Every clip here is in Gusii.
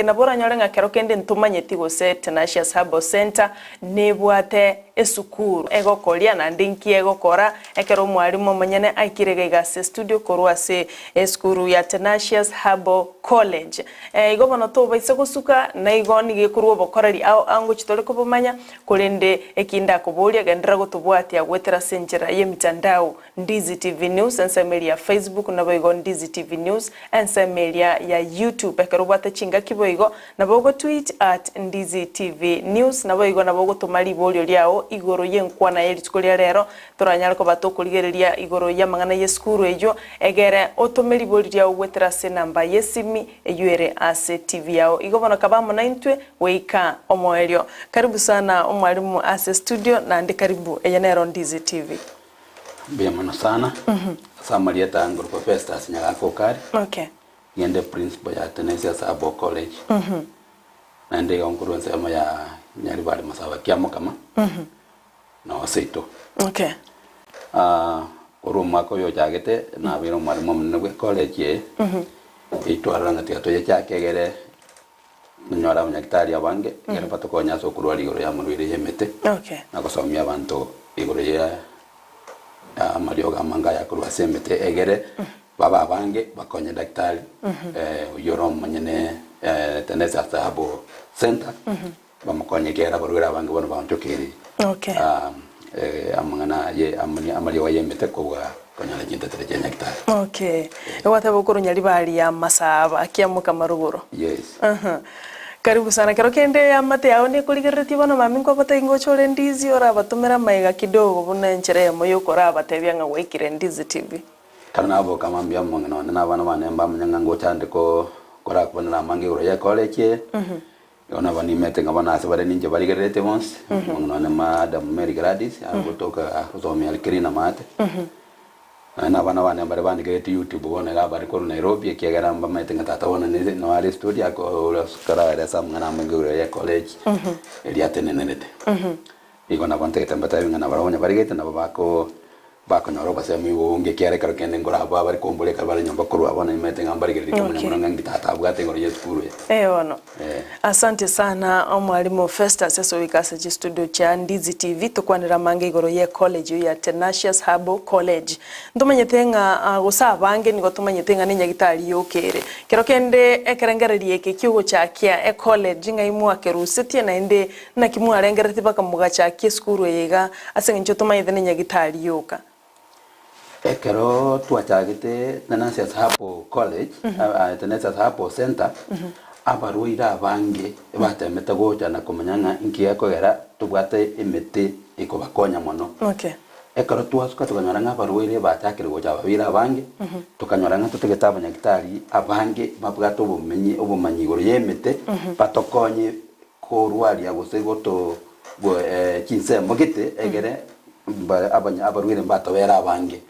Nabo oranyore ng'a kero kende ntomanyeti gose Tenacious Herbal Centre nebwate esukuru egokoria naende nki egokora ekero omwalimu omonyene aikire iga iga ase estudio korwa ase esukuru ya Tenacious Herbal College. Igo bono tobaisa gosuka naigo nigo ekorwa obokoreri ao ao ngochi tore kobomanya korende eki ndakoboria genderera gotobwatia goetera ase enchera y'emitandao Ndizi TV News, ensemo eria ya Facebook, naboigo Ndizi TV News, ensemo eria ya YouTube. Ekero obwate chingaki boigo, nabo ogotweet at Ndizi TV News, naboigo nabo ogotoma riborio riao igoro y'enkwana ye rituko ria rero, toranyare koba tokorigereria igoro y'amang'ana y'esukuru eyio, egere otome riborio riao goetera ase enamba y'esimi eyio ere ase TV yao. Igo bono kaba amo naintwe goika omoerio. Karibu sana omwalimu ase studio, naende karibu eye nero Ndizi TV. Mbuya mono sana ase amarieta aya nkorokwa Festus Nyagaka Okari, Okay. ngende principal ya Tenacious Herbal College, naende igo nkorwa ensemo ya Nyaribari Masaba Kiamokama, na Oseito. Okay. Ah, korwa omwaka oyo ochagete nabeire omwalimu omonene bwe college eye, eitwarora ng'a tiga toyechake egere Nonyore abanyagitari abange, ekero batokonya ase okorwara igoro y'amarwaire y'emete, Okay. na gosomia abanto igoro ya amariogo amange ayakorwa ase emete, egere babe abange bakonye daktari oyio ore omonyene Tenacious Herbal Centre, bamokonye ekiagera abarwaire abange bono baonchokeire Okay. amang'ana aye amariogo y'emete kobua konyora chintetero chia nyagitari. Okay. Egwateba okorwa Nyaribari ya Masaba akiamoka marogoro. Yes. Aha. Karibu sana. Kero kende eamate yao nekorigereretie bono mami nkobatebie ngocha ore Ndizi orabatomere amaiga kidogo buna enchera eyemo yokorabatebia ng'a gwaikire Ndizi TV. Ekero naboka mambia omong'ina one na abana bane mbamanya ng'a ngocha nde ko korakwanera amange igoro y'ecollege eye. Igo nabo nimete ng'a bono ase bare ninche barigereretie bonsi, omong'ina one Madam Mary Gladys, agotoka agosomia are Kirina maate. Nonya na abana bane mbare bandikereti YouTube bono iga bare korwa Nairobi ekiagera mbamaete ng'a tata bono nere no are studio ako karaeresa amang'ana amange igoro ye college eria atenenerete. Igo nabo ntagete mbatebi ng'a nabarabwo onye barigete nabo bako bakonyora obosemi obonge ekiagera ekero kende nkorabwo bare kombora ekero bare nyomba korwa bono nimanyete ng'a mbarigererie Okay. komanya mono ng'a inki tata abwate igoro y'esukuru eye. Eh bono. Eh. Asante sana omwalimu Festus ase goika ase chistudio chia Ndizi TV tokwanere amange igoro ye college eyio ya Tenacious Herbal College. Ntomanyete ng'a ah, gose abange nigo tomanyete ng'a nenyagitari yoka ere. Kero kende ekerengererio eke kiogochakia ecollege ng'ai mwakerusetie naende Naki mwarengereretie bakamogachakia esukuru eye iga, ase engencho tomanyete nenyagitari yoka? Ekero twachagete Tenacious Herbal College, Tenacious Herbal Centre, abarwaire abange batemete gocha na komanya ng'a inki gekogera tobwate emete ekobakonya mono. Okay. Ekero twasuka tokanyora ng'a abarwaire bachakire gocha ababeire abange, tokanyora ng'a totagete abanyagitari abange babwate obomenyi obomanyi igoro y'emete, batokonye Korwaria gose goto chinsemo gete egere abarwaire mbatobere abange.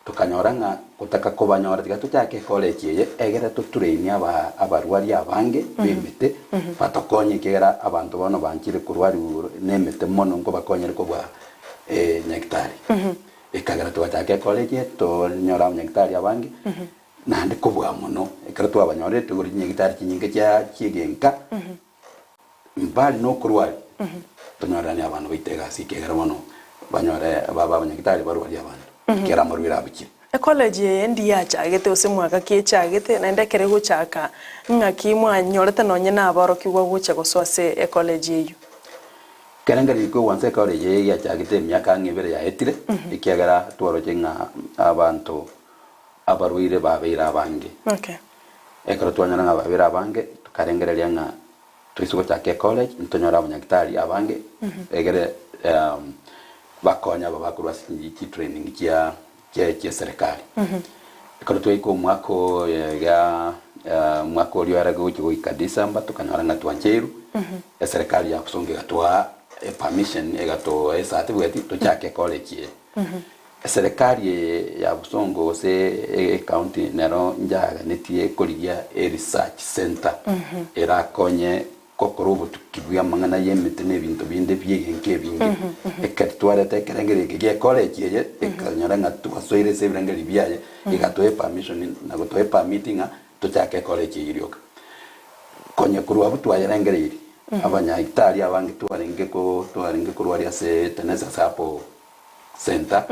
Tokanyora ng'a gotaka kobanyora tiga tochake ecollege eye egere totrain abarwaria abange b'emete batokonye ekiagera abanto bono banchire korwariwa nemete mono nkobakonyere kobua nyagitari. Ekagera togachaka ecollege eye tonyore abanyagitari abange. Naende kobua mono, ekero twabanyorire toigure chinyagitari chinyinge chia chi'egenka, mbari nokorwaria, tonyoreranie abana baito egasi ekiagera bono banyore babe abanyagitari barwarie abanto, ekiagera amarwaire abuchire. Ecollege eye ndiyachagete gose mwaka ki echagete, naende ekero egochaka ng'aki mwanyorete nonye naborokigwa gocha gosoa ase ecollege eyio? Ekero ngereri kogwansa ecollege eye yachagete emiaka ang'e ebere yaetire, ekiagera twaroche ng'a abanto Abarwaire babeire abange. Okay. Ekero twanyora ng'a babeire abange, tokarengereria ng'a toise gochaka ecollege, ntonyore abanyagitari abange, egere bakonye aba bakorwa ase chi chitraining chia chia chieserekari. Ekero twaika omwaka oyo igaa omwaka oria ore gochia goika December, tokanyora ng'a twancheirwe, eserekari ya Bosongo egatoa epermission, egatoa ecertificate tochake ecollege eye. Eserekari eye ya Bosongo gose ecounty nero njaganetie korigia e research centre erakonye gokora obotuki bwa amang'ana ya emete na ebinto binde bie egento ebinge. Ekero twareta ekerengerio eke gie college eye ekanyora ng'a twasoire ase ebirengererio biaye egatoa epermission na gotoa epermit ng'a tochake ecollege eyio rioka. Konya korwa abwo twayerengereirie, abanyagitari abange twarenge ko twarenge korwaria ase Tenesas Herbal Centre,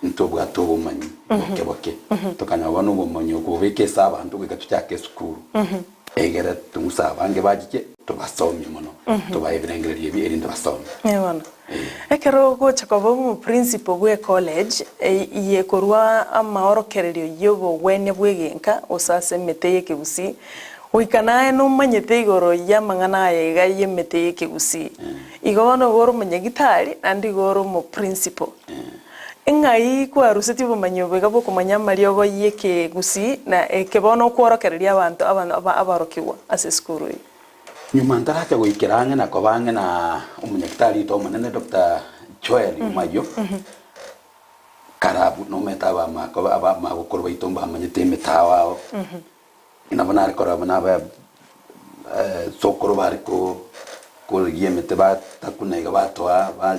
ntobwate obomanyi boke boke. Tokanyora bono obomanyi okobobeka ase abanto goika tochake esukuru, egere tong'use abange bachiche tobasomie mono, tobae ebirengererio ebi erinde basome. Ee bono. Ekero ogocha koba omoprincipo bwe college eye korwa amaorokererio y'obogwenia bw'egenka gose ase emete y'ekegusii, goika naye nomanyete igoro y'amang'ana aya iga y'emete y'ekegusii. Igo bono igo ore omonyagitari naende igo ore omoprincipo. Ng'ai kwarusetie obomanyi obo iga bw'okomanya amariogo y'ekegusii na eke bono okworokereria abanto abarokigwa ase esukuru eye? Nyuma ntaracha goikera ang'e na koba ang'e na omonyagitari oito omonene Doctor Joel Omayio, kare abwo nomanyete abamako abamagokoro baito mbamanyete emetao ao, nabo nare korora buna aba sokoro bare ko korigia emete batakuna iga batoa ba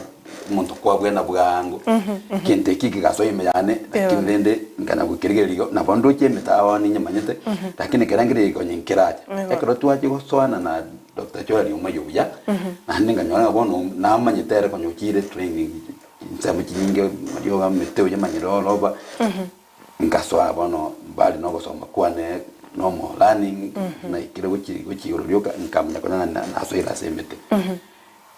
omonto kwabwena bwango, egento ekio kegasoa ime yane, lakini rende nkanya gokerigereria igo, nabo ndoche emetahawa ninyemanyete, lakini ekero ngereria igo onye nkeracha. Ekero twachia gosoana na Doctor Joel Omayio buya, naende nkanyora ng'a bono namanyete ere konya ochire training chinsemo chinyinge mariogo emete oyemanyire oroba, nkasoa bono mbari na ogosoma kwane normal learning, naikire gochi gochi igoro rioka, nkamanya konya ng'a nasoire ase emete.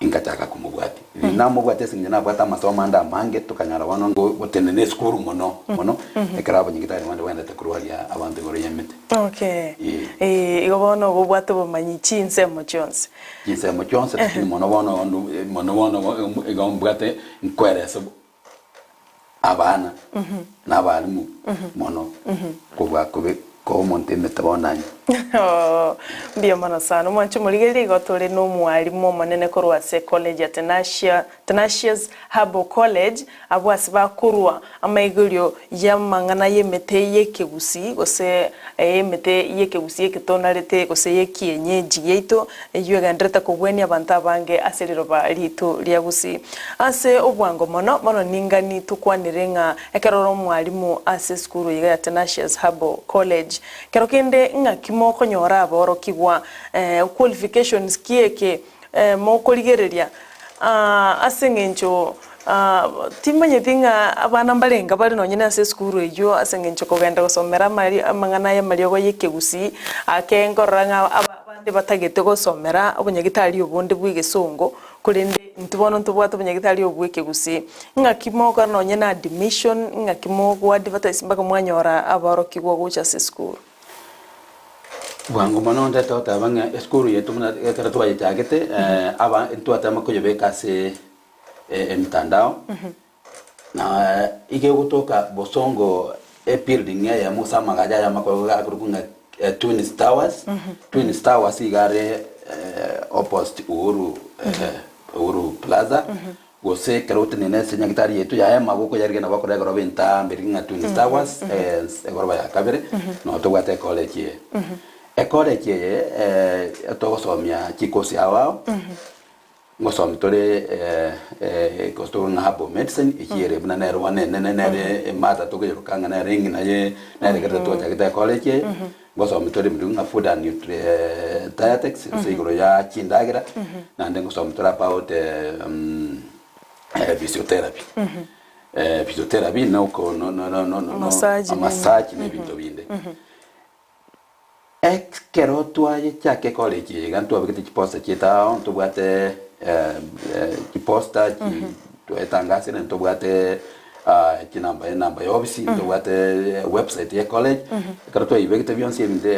Ingachaka komobwatia. Riria namobwatia ase eng'encho nabwate amasomo ande amange, tokanyora bono ngo gotenena esukuru mono mono, ekero abanyagitari bande baendete korwaria abanto igoro y'emete. Okay. Ee. Ee, igo bono igo obwate obomanyi chinsemo chionsi. Chinsemo chionsi, lakini mono bono ondu mono bono igo mbwate nkoeresa abana na abalimu mono kobua kobe koa omonto emete bono anywe. Oo, mbuya mono sana. Omwanche omorigereria igo tore nomwalimu omonene korwa ase college ya Tenasia, Tenacious Herbal College, abwo ase bakorwa amaigerio y'amang'ana y'emete y'ekegusii gose emete y'ekegusii eketonarete gose y'ekienyeji giaito, eyio egendererete kogwenia abanto abange ase riroba riaito ria Gusii. Ase obwango mono, bono ningani tokwanere ng'a ekero ore omwalimu ase esukuru iga ya Tenacious Herbal College, kero kende ng'aki mokonyora aborokigwa, qualifications ki eke mokorigereria ase eng'encho timanyeti ng'a abana mbarenga bare nonye na ase esukuru eyio ase eng'encho kogenda gosomera amari amang'ana aya amariogo ya ekegusii, ake nkorora ng'a abande batagete gosomera obonyagitari obonde bwa egesongo, korende intwe bono ntobwate obonyagitari obo bwa ekegusii. Ng'aki mogokora nonye na admission, ng'aki mogo advertise mpaka mwanyora abaorokigwa gocha ase esukuru? Bwango mono ntete goteba ng'a esukuru yaito buna ekero twayechagete aba ntwatema koyebeka ase emitandao, na iga egotoka bosongo ebuilding eyemo gose amagacho ayamo akorwa akorokwa ng'a Twins Towers, Twins Towers iga are opposite Uhuru Uhuru Plaza. Gose ekero otenene ase nyagitari yaito ya hema gokoyarigia nabo okora egoroba entambe riria ng'a Twins Towers egoroba ya kabere nabo tobwate ecollege eye. Ecollege eye togosomia chikosi ao ao, ngosomi tore ekosi tore ng'a herbal medicine eyio ere buna nere bono enene nere emata tokoyeroka ng'a nere eng'ina ye nere ekero twachagete ecollege eye. Ngosomi tore ebinto buna food and nutri dietetics ase igoro ya chindagera, naende ngosomi tore about physiotherapy. Physiotherapy na oko no no no no no Massage nini. massage na ebinto binde. Ekero twayechaka ecollege eye iga ntwabegete chiposter chiaito ao, ntobwate chiposter chi twaetangasire ntobwate chinamba enamba ya ofisi ntobwate website ya college ekero twaibegete bionsi ebinto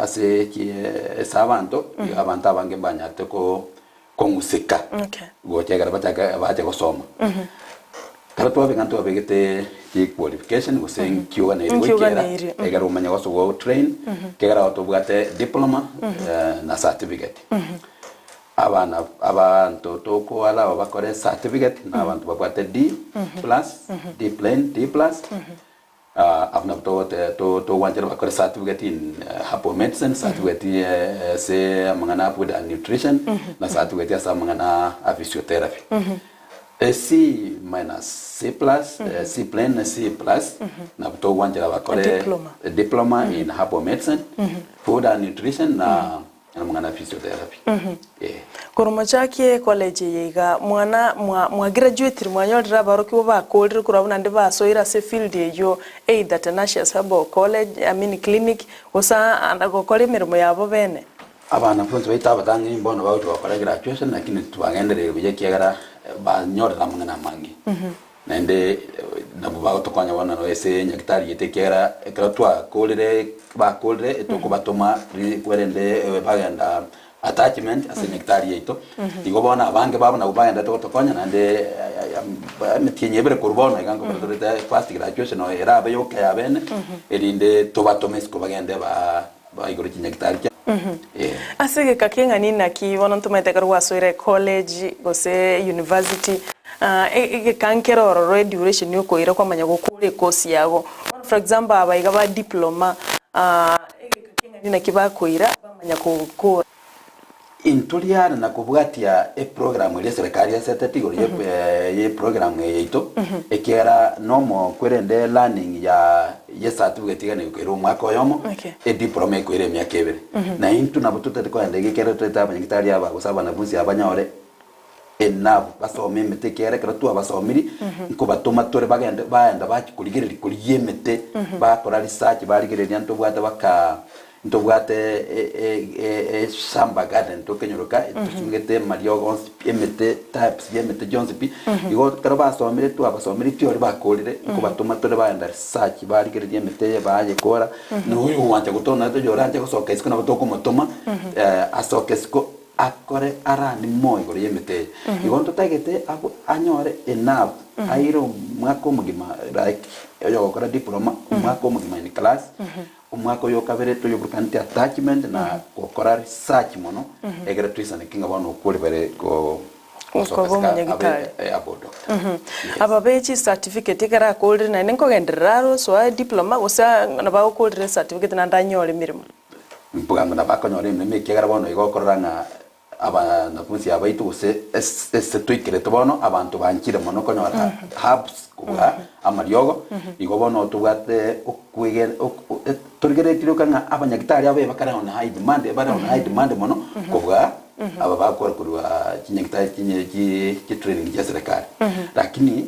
ase ki ase abanto iga abanto abange mbanyarete ko kong'useka Okay. gocha ekero bachake bache gosoma. Ekero twabeka ntwabegete chi qualification gose nki oganeiri Nki goikera oganeiri, mhm. ekero omanye gosoa o train ekegera ago tobwate diploma na certificate. Abana abanto tokoara aba bakore certificate na abanto babwate D plus, D plain, D plus, abwo nabwo togote to togwanchera bakore certificate in herbal medicine, certificate ase amang'ana a food and nutrition, na certificate ase amang'ana a physiotherapy. C minus, C plus, C plain na C plus, nabwo togwanchera bakore Diploma. diploma in herbal medicine, food and nutrition na. Amang'ana a physiotherapy. Eh. Korwa mochakie ecollege eye iga, mwana mwa mwagraduatire mwanyorire abarokigwa bakorire korwa abwo naende basoire ase efield eyio either Tenacious Herbal College, I mean clinic, gose aa gokora emeremo yabo bene. Abanafunsi baito abatang'ani mbono bagochia gokora graduation lakini twagendereire buya ekiagera banyorire amang'ana amange. Naende nabwo bagotokonya bono nabo ase nyagetari yaito ekiagera ekero twakorire bakorire etokobatoma ri kwerende bagenda attachment ase nyagetari yaito. Igo bono abange babo nabwo bagenderete gotokonya naende emetienyi ebere korwa bono iga nkobera torete first graduation erabe yoka ya bene erinde tobatome isiko bagende ba baigore chinyagitari chia eh. Ase egeka keng'ani naki bono ntomaete ekero gwasoire ecollege gose university egeka nkere ororo eduration okoira kwamanya gokora ecourse yago. Bono for example aba iga ba diploma egeka keng'ani naki bakoira bamanya gokora. Intori are na kobwatia eprogramu eria eserekari esetete igoro y'eprogramu eye yaito, ekiagera nomokwerende learning ya y'ecertificate iga nigo ekoira omwaka oyomo, ediploma ekoira emiaka ebere. Na intwe nabo totari kogenda iga ekiagera toete abanyagitari aba gose abanafunsi aba banyore enough basome emete ekiagera ekero twabasomiri, nkobatoma tore bagende baenda bachia korigereria korigia emete, bakora research barigereria ntobwate baka Ntobwate eshamba garden tokenyoroka tosimegete amariogo onsi pi emete types ya emete chionsi pi. Igo ekero basomire twabasomire theory bakorire nkobatoma tore bagenda research barigereria emete eye bayekora na oyo ogwancha gotoma naende oyoranche gosoka isiko nabo tokomotoma asoke isiko akore a learn more igoro ya emete eye. Igo ntotagete abwo anyore enough aire omwaka omogima like oyogokora diploma omwaka omogima in class. Omwaka oyo o kabere toyoburukaneti attachment na gokora research mono egere toisaneke ng'a bono okwo ribere go gosoka Okoba sika abe omonyagitari. abe odoctor. Yes. Aba be chicertificate ekero akorire naende nkogenderera are osoa ediploma gose nabo agokorire ecertificate naende anyore emeremo. Mbuya nabo akonyora emeremo ekiagera bono igo okorora ng'a Abanafunsi abaito gose ase toikerete bono, abanto banchire mono konyora herbs kobua amariogo, igo bono tobwate okwegena torigeretie rioka ng'a abanyagitari abe bakare on high demand, bare on high demand mono kobua aba bakora korwa chinyagitari chinye chi chitraining chia serikali. Lakini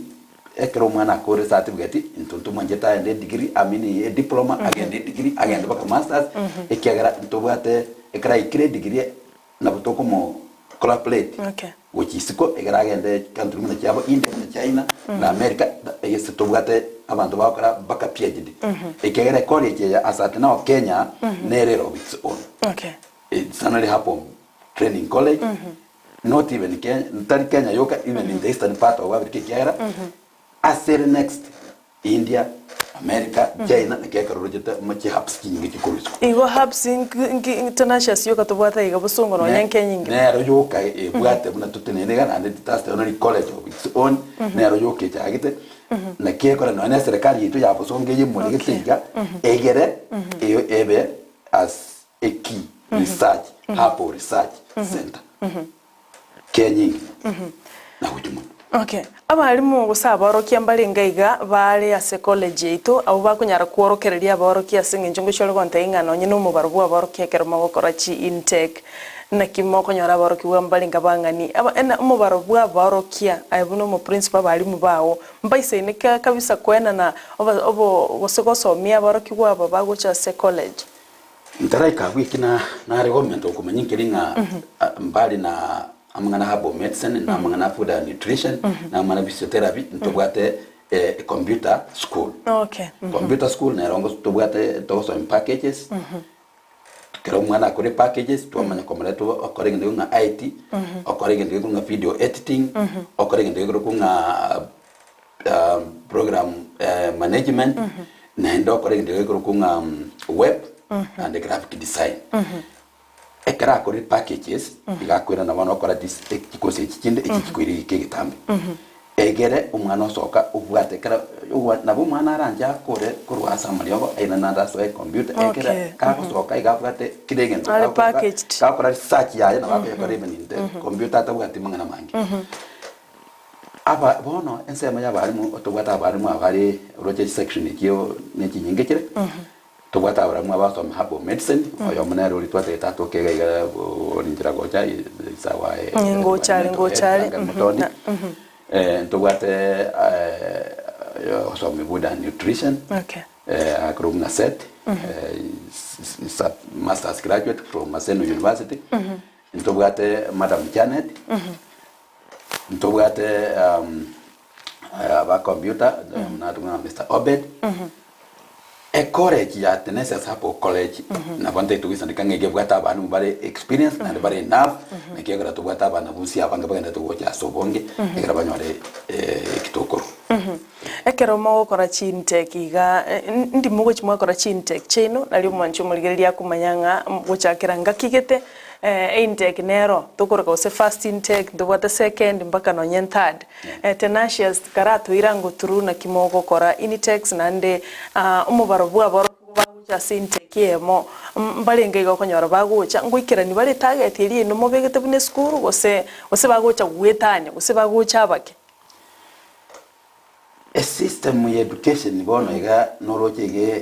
ekero omwana akore certificate, intwe ntomwanchete aende edegree, I mean ediploma, agende edegree, agende mpaka masters, ekiagera ntobwate ekero aikire edegree Nabo tokomo collaborate Okay. gochia isiko egere agende country buna chiabo India buna China na America ase tobwate abanto bagokora mpaka PhD ekiagera ecollege eye as at now Kenya nere ere of its own. Okay. It's only Herbal Training College not even Kenya tari Kenya yoka even in the eastern part of Africa ekiagera ase ere next India, America, China naki ekero orochete chi hubs chinyinge chikorwa isiko. Igo hubs nki Tenacious yoka tobwate aiga bosongo nonya nke enyinge. Nero yoka ebwate buna totenene iga naende that's the only college of its own nero yoka echagete naki ekore nonya na eserekari yaito ya bosongo eye emoregete iga egere ebe as a key research hub or research center. Kenyingi na gochia mono. Okay. Abalimu gose aborokia mbarenge iga baare ase college yaito abwo bakonyara kworokereria aborokia ase eng'encho ngochia ore gontebia ng'a nonye na omobaro bwa aborokia ekero mogokora chi intake naki mokonyora aborokigwa mbarenge abang'ani aba ena omobaro bwa aborokia aye buna omoprincipal abalimu bago mbaisaine ka kabisa koenana obo obo gose gosomia aborokigwa aba bagocha ase college. Ntaraika abwo eki nare gomenta okomanya nkeri ng'a mbari na amang'ana herbal medicine na amang'ana food and nutrition na amang'ana physiotherapy ntobwate computer school. Okay. Computer school nero tobwate togosomia packages ekero omwana akore packages twamanya komoreta okore egento gekong'a IT, okore egento gekong'a video editing, okore egento gekorokwa ng'a program management, naende okore egento gekorokwa ng'a web and graphic design. Ekero akorire packages, iga akoirana bono okora this chikosi echi chinde echi chikoira egeka egetambe. Egere omwana osoka obwate ekero nabo omwana aranche akore korwa ase amariogo airane naende asoe ecomputer ekere Okay. kagosoka iga abwate kera egento Are kagokora packaged. kagokora research yaye nabo akoyekora even in the computer atabwati mang'ana mange. Aba bono ensemo y'abalimu tobwate abalimu abare roche chisection echio ne chinyinge chire. Tobwate abaramwa abasoma herbal medicine, oyomo nere oria twatagete atoke iga iga ore nchera gocha is our Ngocha are, ngocha are, Duncan Mutondi. Ntobwate oyogosomi food and nutrition, Okay. akorokwa ng'a Seth, is a masters graduate from Maseno University. Ntobwate Madam Janet, ntobwate aba computer, natobwate Mister Obed. Ecollege ya Tenesia Sacco College nabo ntagete goisaneka ng'a egebwate abana bare experienced naende bare enough, naki ekero tobwate abana bonsi abange bagenderete gocha ase obonge, ekero banyore eki tokorwa. Ekero mogokora chiintake iga, ndi mogochia mwakora chiintake chiaino, nario omwanchi omorigereria akomanya ng'a gochakera ngaki gete, eintake nero tokoroka gose first intake, ntobwate second mpaka nonye third. Tenacious karatoira ngo through naki mogokora intakes naende omobaro bwa aborokigwa bagocha ase intake eyemo mbarenge iga okonyora bagocha ngoikerani bare etarget eria yaino mobegete buna esukuru gose gose bagocha goetania gose bagocha abake. Esystem ya education bono iga noroche iga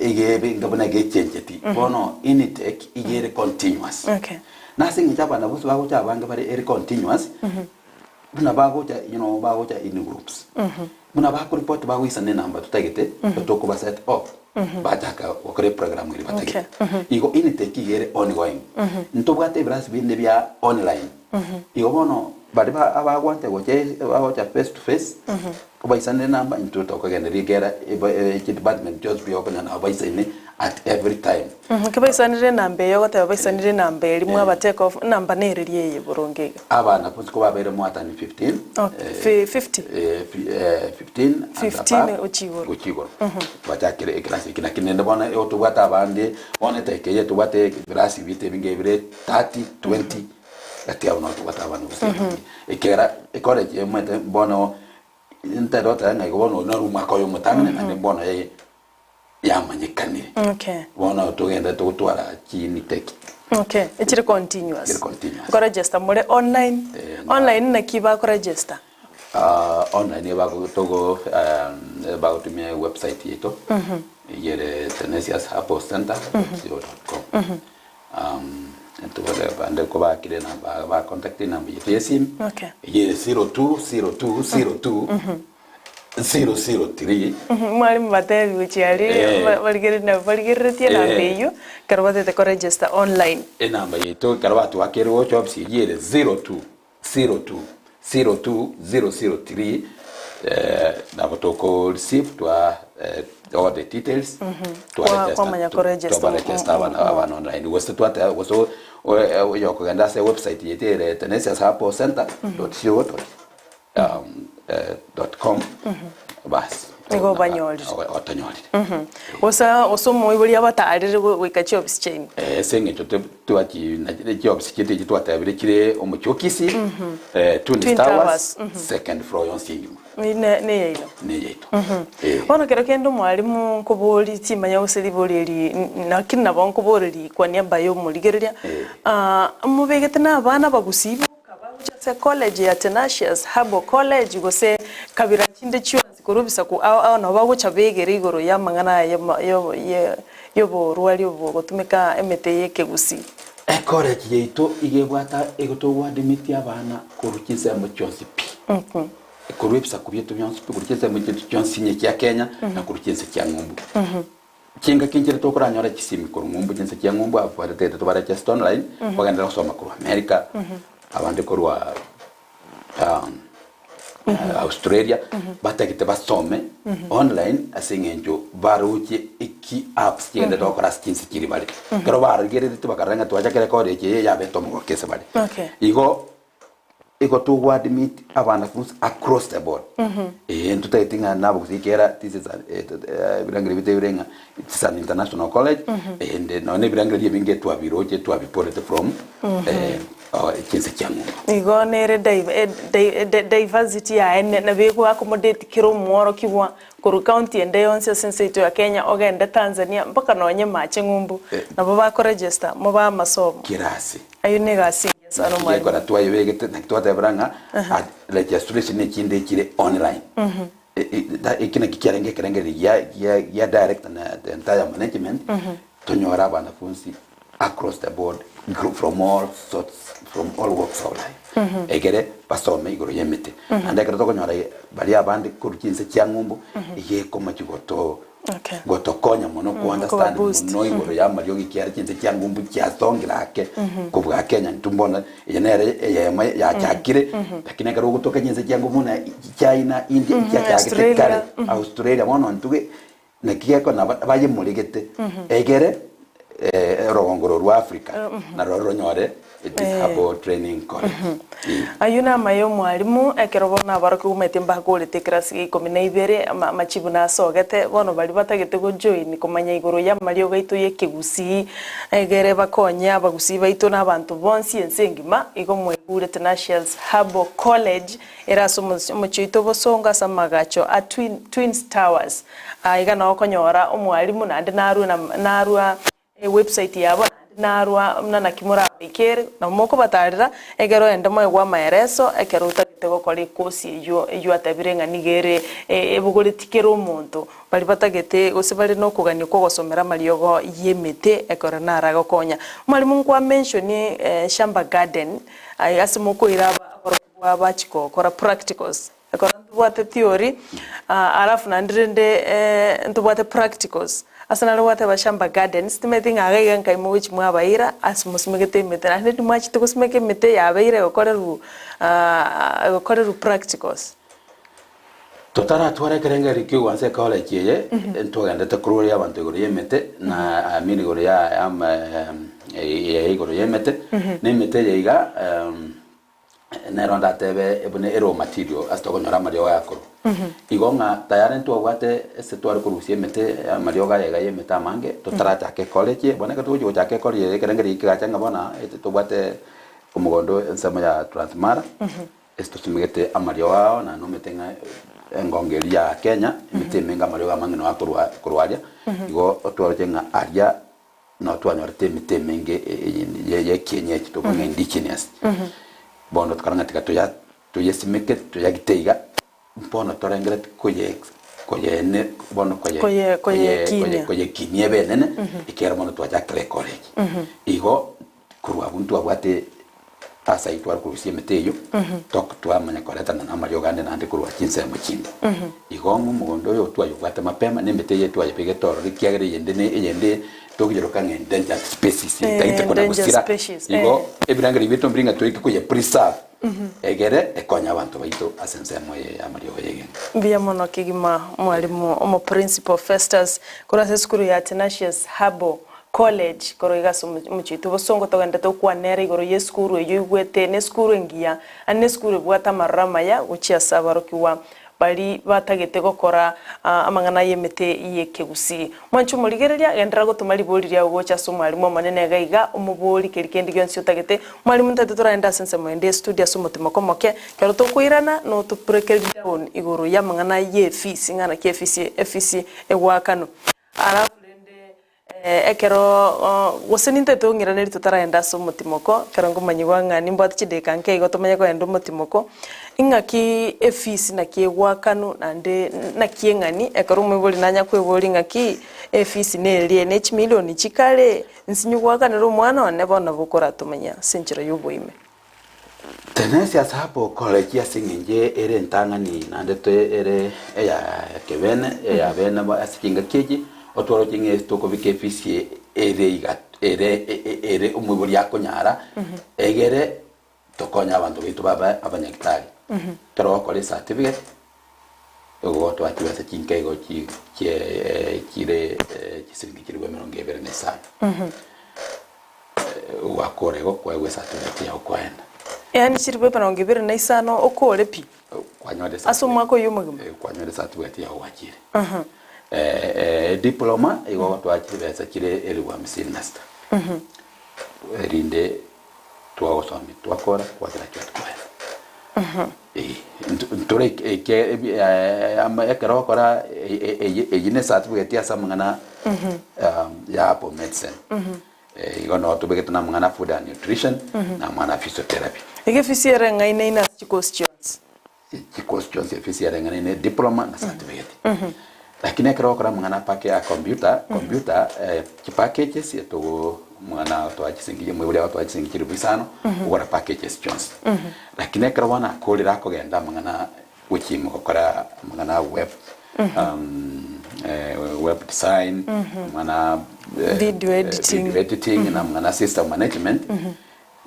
iga ebe inga buna iga echencheti bono intake iga ere continuous. Okay. Na ase eng'encho abana bonsi bagocha abange bare ere continuous, buna bagocha you know bagocha in groups. Buna bakoreport bagoisana enamba totagete, tokoba set off, bachaka gokora eprogram eria batagete. Igo intake iga ere ongoing. Ntobwate ebirasi binde bia online. Igo bono baria ba abagwancha gocha bagocha face to face, obaisanere enamba intwe tokogendereria ekera eba echidepartment chionsi pi okonyora nabo baisaine at every time. Ki baisanire enamba eye ogoteba baisanire enamba eria mwaba take off enamba nereria eye boronge iga. Abana bonsi kobabeire more than 15, Okay, fi 50? 15 and 15 above gochia igoro. gochia igoro. Twachakire ekerasi eke naki nende bono tobwate abande bono etageka eye tobwate ebirasi bite ebinge bire 30, 20. Gati yabo nabo tobwate abana gose abange. Ekiagera ecollege emwete bono ntari goteba ng'a igo bono oyo noro omwaka oyo omotang'ani naende bono eye yamanyekanire. Okay. Bono togenderete gotwara chiiniteki. Okay, echire continuous. Chire continuous. Nkoregister more online? Eh, na- Online naki bakoregister? Ah, online bago togo bagotumia ewebsite yaito eyio ere Tenesius Herbal Centre dot co dot com. Ntobwate abande kobakire enamba ba contact enamba yaito ya esimu Okay. eyio ere 020202 003 Mwalimu batebi gochia aria Eh. ba- barigereria nabo barigereretie enamba Eh. eyio ekero batete koregister online. Enamba yaito ekero batwakire gocha ofisi eyio ere 02 02 02 003 nabo toko receive twa all the details twa Kwa- register kwamanya tu- koregister twaba register abana abana online gose twateba gose oyokogenda ase ewebsite yaito ere Tenesia Support Center dot co dot dot com bas Nigo obanyorire. otonyorire. Gose gose omoibori abatarire goika chiofisi chiaino. Ase eng'encho twachi chiofisi chiaito echi twatebire chire omochie o Kisii, Twin Twin Towers, Towers, second floor yonsi engima Neyaino. neyaito. Bono kero kende omwalimu nkobori timanya gose ribori eri lakini nabo nkoboreria kwa niaba ya omorigereria, mobegete na abana abagusii boka bagocha ase ecollege ya Tenacious Herbal College gose kabira chinde chionsi korwa ebisaku ao ao nabo bagocha begere igoro ya amang'ana aya yoborwari obo gotumeka emete ye ekegusii. Ecollege yaito iga ebwate egotogwadimitia abana korwa chinsemo chionsi pi. Korwa ebisaku biaito bionsi pi, korwa chinsemo chiaito chionsi inye chia Kenya, na korwa chinse chia ng'umbu. Chingaki nchire tokoranyora chisimi korwa ng'umbu chinse chia ng'umbu abwo baretete tobaregister online, bagenderere gosoma korwa America, abande korwa Australia, batagete basome online ase eng'encho baroche eki apps chigenderete gokora ase chinse chiria bare. Ekero barigerereti bakarora ng'a twachakire college eye yabete omogoko ase bare. Okay. Igo Igo togo admit abanafunsi across the board. Eeh ntotageti ng'a nabogusii ekiagera this is a ebirengererio biaito ebire ng'a it is an international college and nonya na ebirengererio ebinge twabiroche twabiporete from chinse chia ng'umbu. Igo nere diversity yaye nabo ego accommodate kera omworokigwa korwa county ende yonsi ase ense yaito ya Kenya ogende Tanzania mpaka nonye mache ng'umbu nabo bakoregister mobae amasomo. Kera ase. Ayio negasi engiya sana Naki omwalimu. gekora twayebegete naki twatebera ng'a registration echinde echire online. Eki nakio kiarenge ekerengererio gia gia gia director na the entire management, tonyore abanafunsi across the board from all sorts, from all walks of life, egere basome igoro ya emete. Naende ekero tokonyora baria abande korwa chinse chia ng'umbu, iga ekomochi goto Okay. gotokonya mono ko understand koba boost. mono igoro ya amariogo ekiagera chinse chia ng'umbu chiasongire ake kobua Kenya intwe mbono eye nere eyemo yachakire lakini ekero ogotoka chinse chia ng'umbu buna China, India chiachagete Australia. kare Australia bono intwe naki gekogera nabo bayemoregete egere orogongo rwa rwa Africa naroro ronyore this herbal training college. Ayio namaya omwalimu, ekero bono abarokigwa omanyete mbakorete ekerasi gia ikomi na ibere, ama amachibu nasogete, bono baria batagete gojoin komanya igoro y'amariogo aito y'ekegusii, egere bakonye abagusii baito na abanto bonsi ense engima, igo mwaigure Tenacious Herbal College ere ase omochie oito bosongo ase amagacho a Twin Twins Towers. Aa iga nao okonyora omwalimu naende narue narwa ewebsite yabo naende narwa buna naki morabaikere, nabo mokobatarera ekero ogende moegwe amaereso ekero otagete gokora ekosi eywo eywo atebire ng'a nigo ere ebogoretie kera omonto. Baria batagete gose bare nokogania kw'ogosomera amariogo y'emete ekero naragokonya. Mwalimu nkwa mention shamba garden aye ase mokoira aborokigwa bachia gokora practicals. Ekero ntobwate theory alafu naende rende ntobwate practicals. Ase naro gwateba shamba gardens timanyeti ng'a iga iga nkai mogochia mwabaira ase mosimegete emete naende timwachete gosimeka emete yabeire egokorerwa egokorerwa practicals. Totaratwara ekerengererio ki'ogwansa ecollege eye, ntwagendete korwaria abanto igoro y'emete na I mean igoro ya ama eye igoro y'emete, na emete eye iga nero ndatebe buna e raw material ase tokonyora amariogo aya korwa. Igo ng'a tayari ntwabwate ase tware korusia emete amariogo aya iga y'emete amange totarachaka ecollege, bono ekero togochia gochaka ecollege eye ekerengerio kegacha ng'a bono tobwate omogondo ensemo ya Transmara. Ase tosimegete amariogo ao, na nomete ng'a engongo eria ya Kenya, emete emenge amariogo amange noyo akorwa korwa aria, igo otworoche ng'a aria nao twanyorete emete emenge ye ye ekienyeji tokonywa ng'a indigenous. Bono tokarora ng'a tiga toya toyesimeke toyagite iga, bono torengereti koye koyene bono koye Koye- koye koyekinia. koyekinia ebe enene, ekiagera bono twachakire ecollege. Igo Korwa abwo ntwabwate ase ayio tware korusia emete eyio, tok twamanya koretana na amariogo ande naende korwa chinsemo chinde. Igo ng'a omogondo oyo twayobwate mapema, na emete eye twayebegete ororo ekiagera eyende ne eyende tokoyeroka ng'a endangered species Eh, etaete kona endangered gosira. species, Igo eh. ebirengererio biaito mbiri ng'a toike koye preserve egere ekonye abanto baito ase ensemo eye ya amariogo ya egento. Mbuya mono kegima mwalimu omoprincipal Festus korwa ase esukuru ya Athanasius Herbal College, korwa iga ase omochie oito bosongo togenderete gokwana ere igoro y'esukuru eyio oigwete nesukuru engiya, naende nesukuru ebwate amaroro amaya gochia ase abarokigwa baria batagete gokora amang'ana y'emete y'ekegusii. Mwanche omorigereria, genderera gotoma ribori riao gocha ase omwalimu omonene iga iga, omobori keri kende gionsi otagete. Mwalimu ntagete toragende ase ensemo ende y'estudio ase omotimoko omoke, ekero tokoirana notopurekerie down igoro y'amang'ana y'efisi ng'a naki efisi efisi egoakanwa. Alafu rende Ekero gose nintete ong'iraneri totaragenda ase omotimoko, ekero nkomanyigwa ng'a nimbwate chidakika nke igo tomanye kogenda omotimoko, ing'aki efees naki egwakanwa naende naki eng'ani, ekero omoibori nanya kweboria ng'aki efees neria ne chimilioni chikare, nsinye gwakanera omwana one bono nabo okoratomanya ase enchera ya oboime. Tenensi ase Apple College ase eng'encho ere entang'ani naende ere eya kebene eya bene ase chingaki echi, otworoche ng'a tokobeka efisi ere iga ere ere omoibori akonyara egere tokonye abanto baito babe abanyagitari. Ekero ogokora ecertificate, igo gotoa chibesa chinke igo chi chie chire chisiringi chilifu emerongo ebere na isano. Gwakora igo kwaegwa esatifiketi yao kwaenda. Yaani chilifu emerongo ebere na isano okore pi? Kwanyora Ase omwaka oyio omogima? Kwanyora esatifiketi yao gwachire. Ediploma igo ogotoa chibesa chire elifu hamsini na sita. Erinde twagosomia twakora kwagraduate kwaenda. Ntore ekero ogokora eyio ne esatifiketi ase amang'ana ya Apple medicine. Igo noo tobegete na amang'ana a food and nutrition, na amang'ana a physiotherapy. Iga efisi ere eng'aina ine ase chikosi chionsi. Chicourse chionsi efisi yareng'anaine diploma na certificate. Lakini ekero ogokora amang'ana apake ya computer, computer chipackages etogo omwana agotoa chisingi omoibori agotoa chisingi chilifu isano, ogora packages chionsi. Lakini ekero bono akorire akogenda amang'ana gochia ime gokora amang'ana a web, web design, amang'ana Video editing. video editing na amang'ana a system management,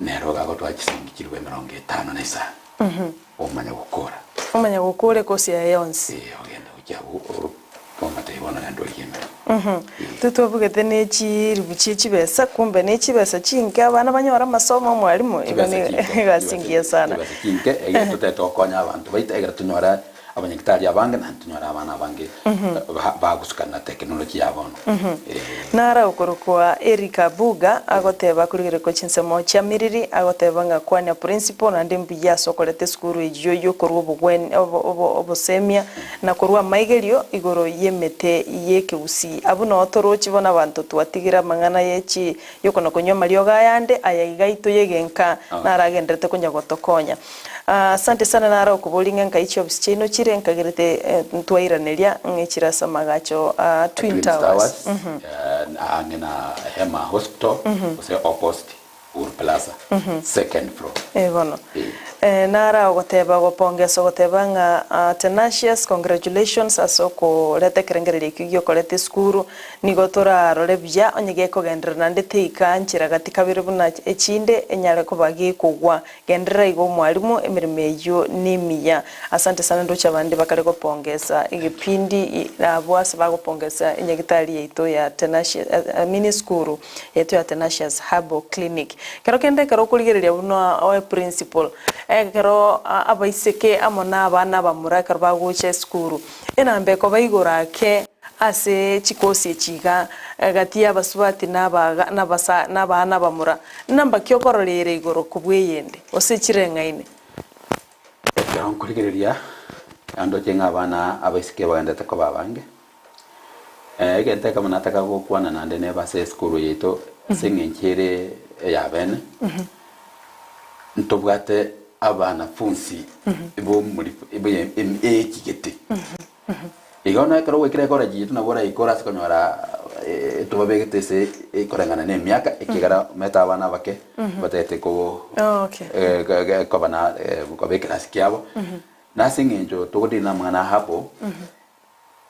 Nere ogagotoa chisingi chilifu emerongo etano na isano, omanye gokora. Omanye gokora ekosi yaye yonsi. Ee, ogende gochia abwo omotebi bono genda origie emeremo. Intwe twabugete ne chilifu chie chibesa, kumbe ne chibesa chinke abana banyore amasomo omwalimu, igo Chibesa ne chinke, egasi engiya sana. chibesa chinke, egere totete gokonya abanto baito, egere tonyore Abanyagitari abange naende tonyore abana abange bagosukana na technology ya bono. Ee. Nara okorokwa Eric Abuga agoteba akorigereria chinsemo chia Miriri agoteba ng'a kwania principal naende mbuya ase okoreta esukuru eyio yokorwa obogwen obosemia na korwa amaigerio igoro yemete yekegusii. Abwo noo torochi bono abanto twatigire amang'ana ye chi yokona konywa amariogo ayande aya iga aito yegenka naragenderete konya gotokonya. Asante sana naro okoboria ng'a nkai chiofisi chiaino chire nkagerete ntwairaneria ng'a echire ase amagacho a Twin Twin Towers. Towers, ang'e na Hema Hospital gose opposite Uhuru Plaza, second floor. Eh bono. Eh. Eh, nara ogoteba ogopongesa ogoteba ng'a Tenacious congratulations ase okoreta ekerengererio ekio giokoreta esukuru, Nigo torarore buya onye gekogenderera naende teika nchera gati kabere buna echinde enyare koba gekogwa. Genderera igo omwalimu emeremo eyio nemiya. Asante sana ndoche abande bakare gopongesa egepindi abwo ase bagopongesa enyagitari yaito ya Tenacious I mean esukuru yaito ya Tenacious Herbal Clinic. Kero kende ekero okorigereria buna oe principal ekero abaiseke amo na abana abamura ekero bagocha esukuru enamba ekoba igoro ake ase chikosi echi iga gati y'abasubati na abaga na abasa na abana abamura. Namba ki okorora ere igoro kobua eyende, gose chireng'aine? Ekero nkorigereria, andoche ng'a abana abaiseke bagenderete koba abange. Egento ekemo nataka gokwana naende nebe ase esukuru yaito ase eng'encho ere eyabene, ntobwate abanafunsi bomori echigete. Igo bono ekero gwaikire ecollege yaito nabo oraikore ase konyora tobabegete ase koreng'ana na emiaka ekiagera omanyete abana abake batagete ko Oh, okay. koba na koba ekerasi kiabo. Na ase eng'encho togodeal na amang'ana a hapo,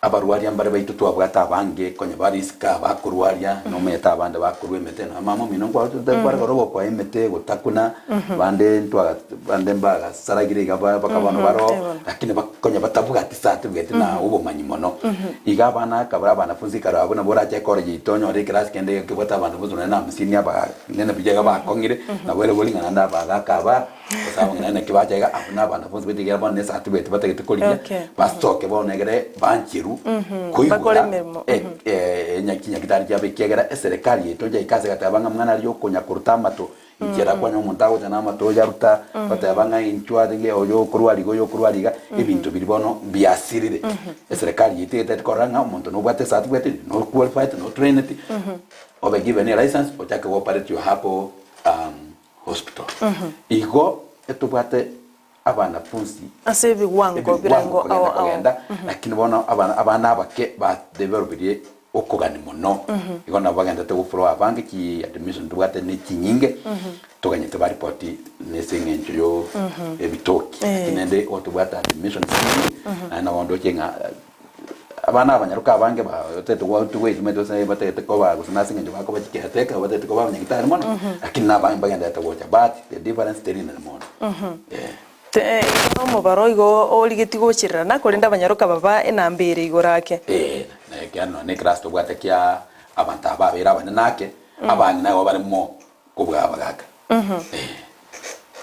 abarwaria mbare baito twabwate abange konya bare isiko aa bakorwaria, nomanyete abande bakorwa emete nonya mama omino nkware gokoa emete gotakuna. Bande ntwaga bande mbagasaragire iga ba baka bono baroo, lakini bakonya batabwati certificate na obomanyi mono. Iga abana akabra abanafunzi kare abwo nabo orache ecollege yaito onyore ekerasi kende iga kebwate abanafunzi nonya na hamsini abanene buya iga bakong'ire, nabo ere bori ng'a naende abagaka aba, gose abang'ina naki bacha iga, abwo na abanafunzi baito ekiagera bono ne certificate batagete korigia, Okay. basoke bono egere bancheru Bakore koigora emeremo, chinyagitari chiabo ekiagera eserekari yaito nchaika ase egateba ng'a mang'ana aria okonya koruta amato Inchera kwanya omonto agocha namato oyaruta, goteba ng'a inchuo arenge oyo okorwa riga oyo okorwa riga, ebinto biria bono mbiasirire. Eserekari yaito egetari korora ng'a omonto nobwate ecertificate, no qualified, no trained, obe given a license ochake go operate your herbal hospital. Igo etobwate abanafunsi Ase ebigwango ebigwango birengo kogenda ao ao. kogenda lakini bono abana abana abake badevelopirie okogani mono igo nabo bagendete goflow abange chi admission tobwate ne chinyinge toganyete baripoti nese eng'encho yo ebitoki lakini naende igo tobwate admission chinyinge naende nabo ndoche ng'a Abana abanyaroka abange batagete goitumia gose batagete koba gose nase eng'encho bakoba chicaretaker batagete koba abanyagitari mono, lakini na abange mbagendererete gocha but the difference teri nene mono eh. Igo nomobaro igo origetie gochererana, korende abanyaroka baba enamba ere igoro ake. Eh, na ekiagera nonya na eclass tobwate kia abanto aba babeire abanene ake, abang'ina igo bare more kobua abagaka eh.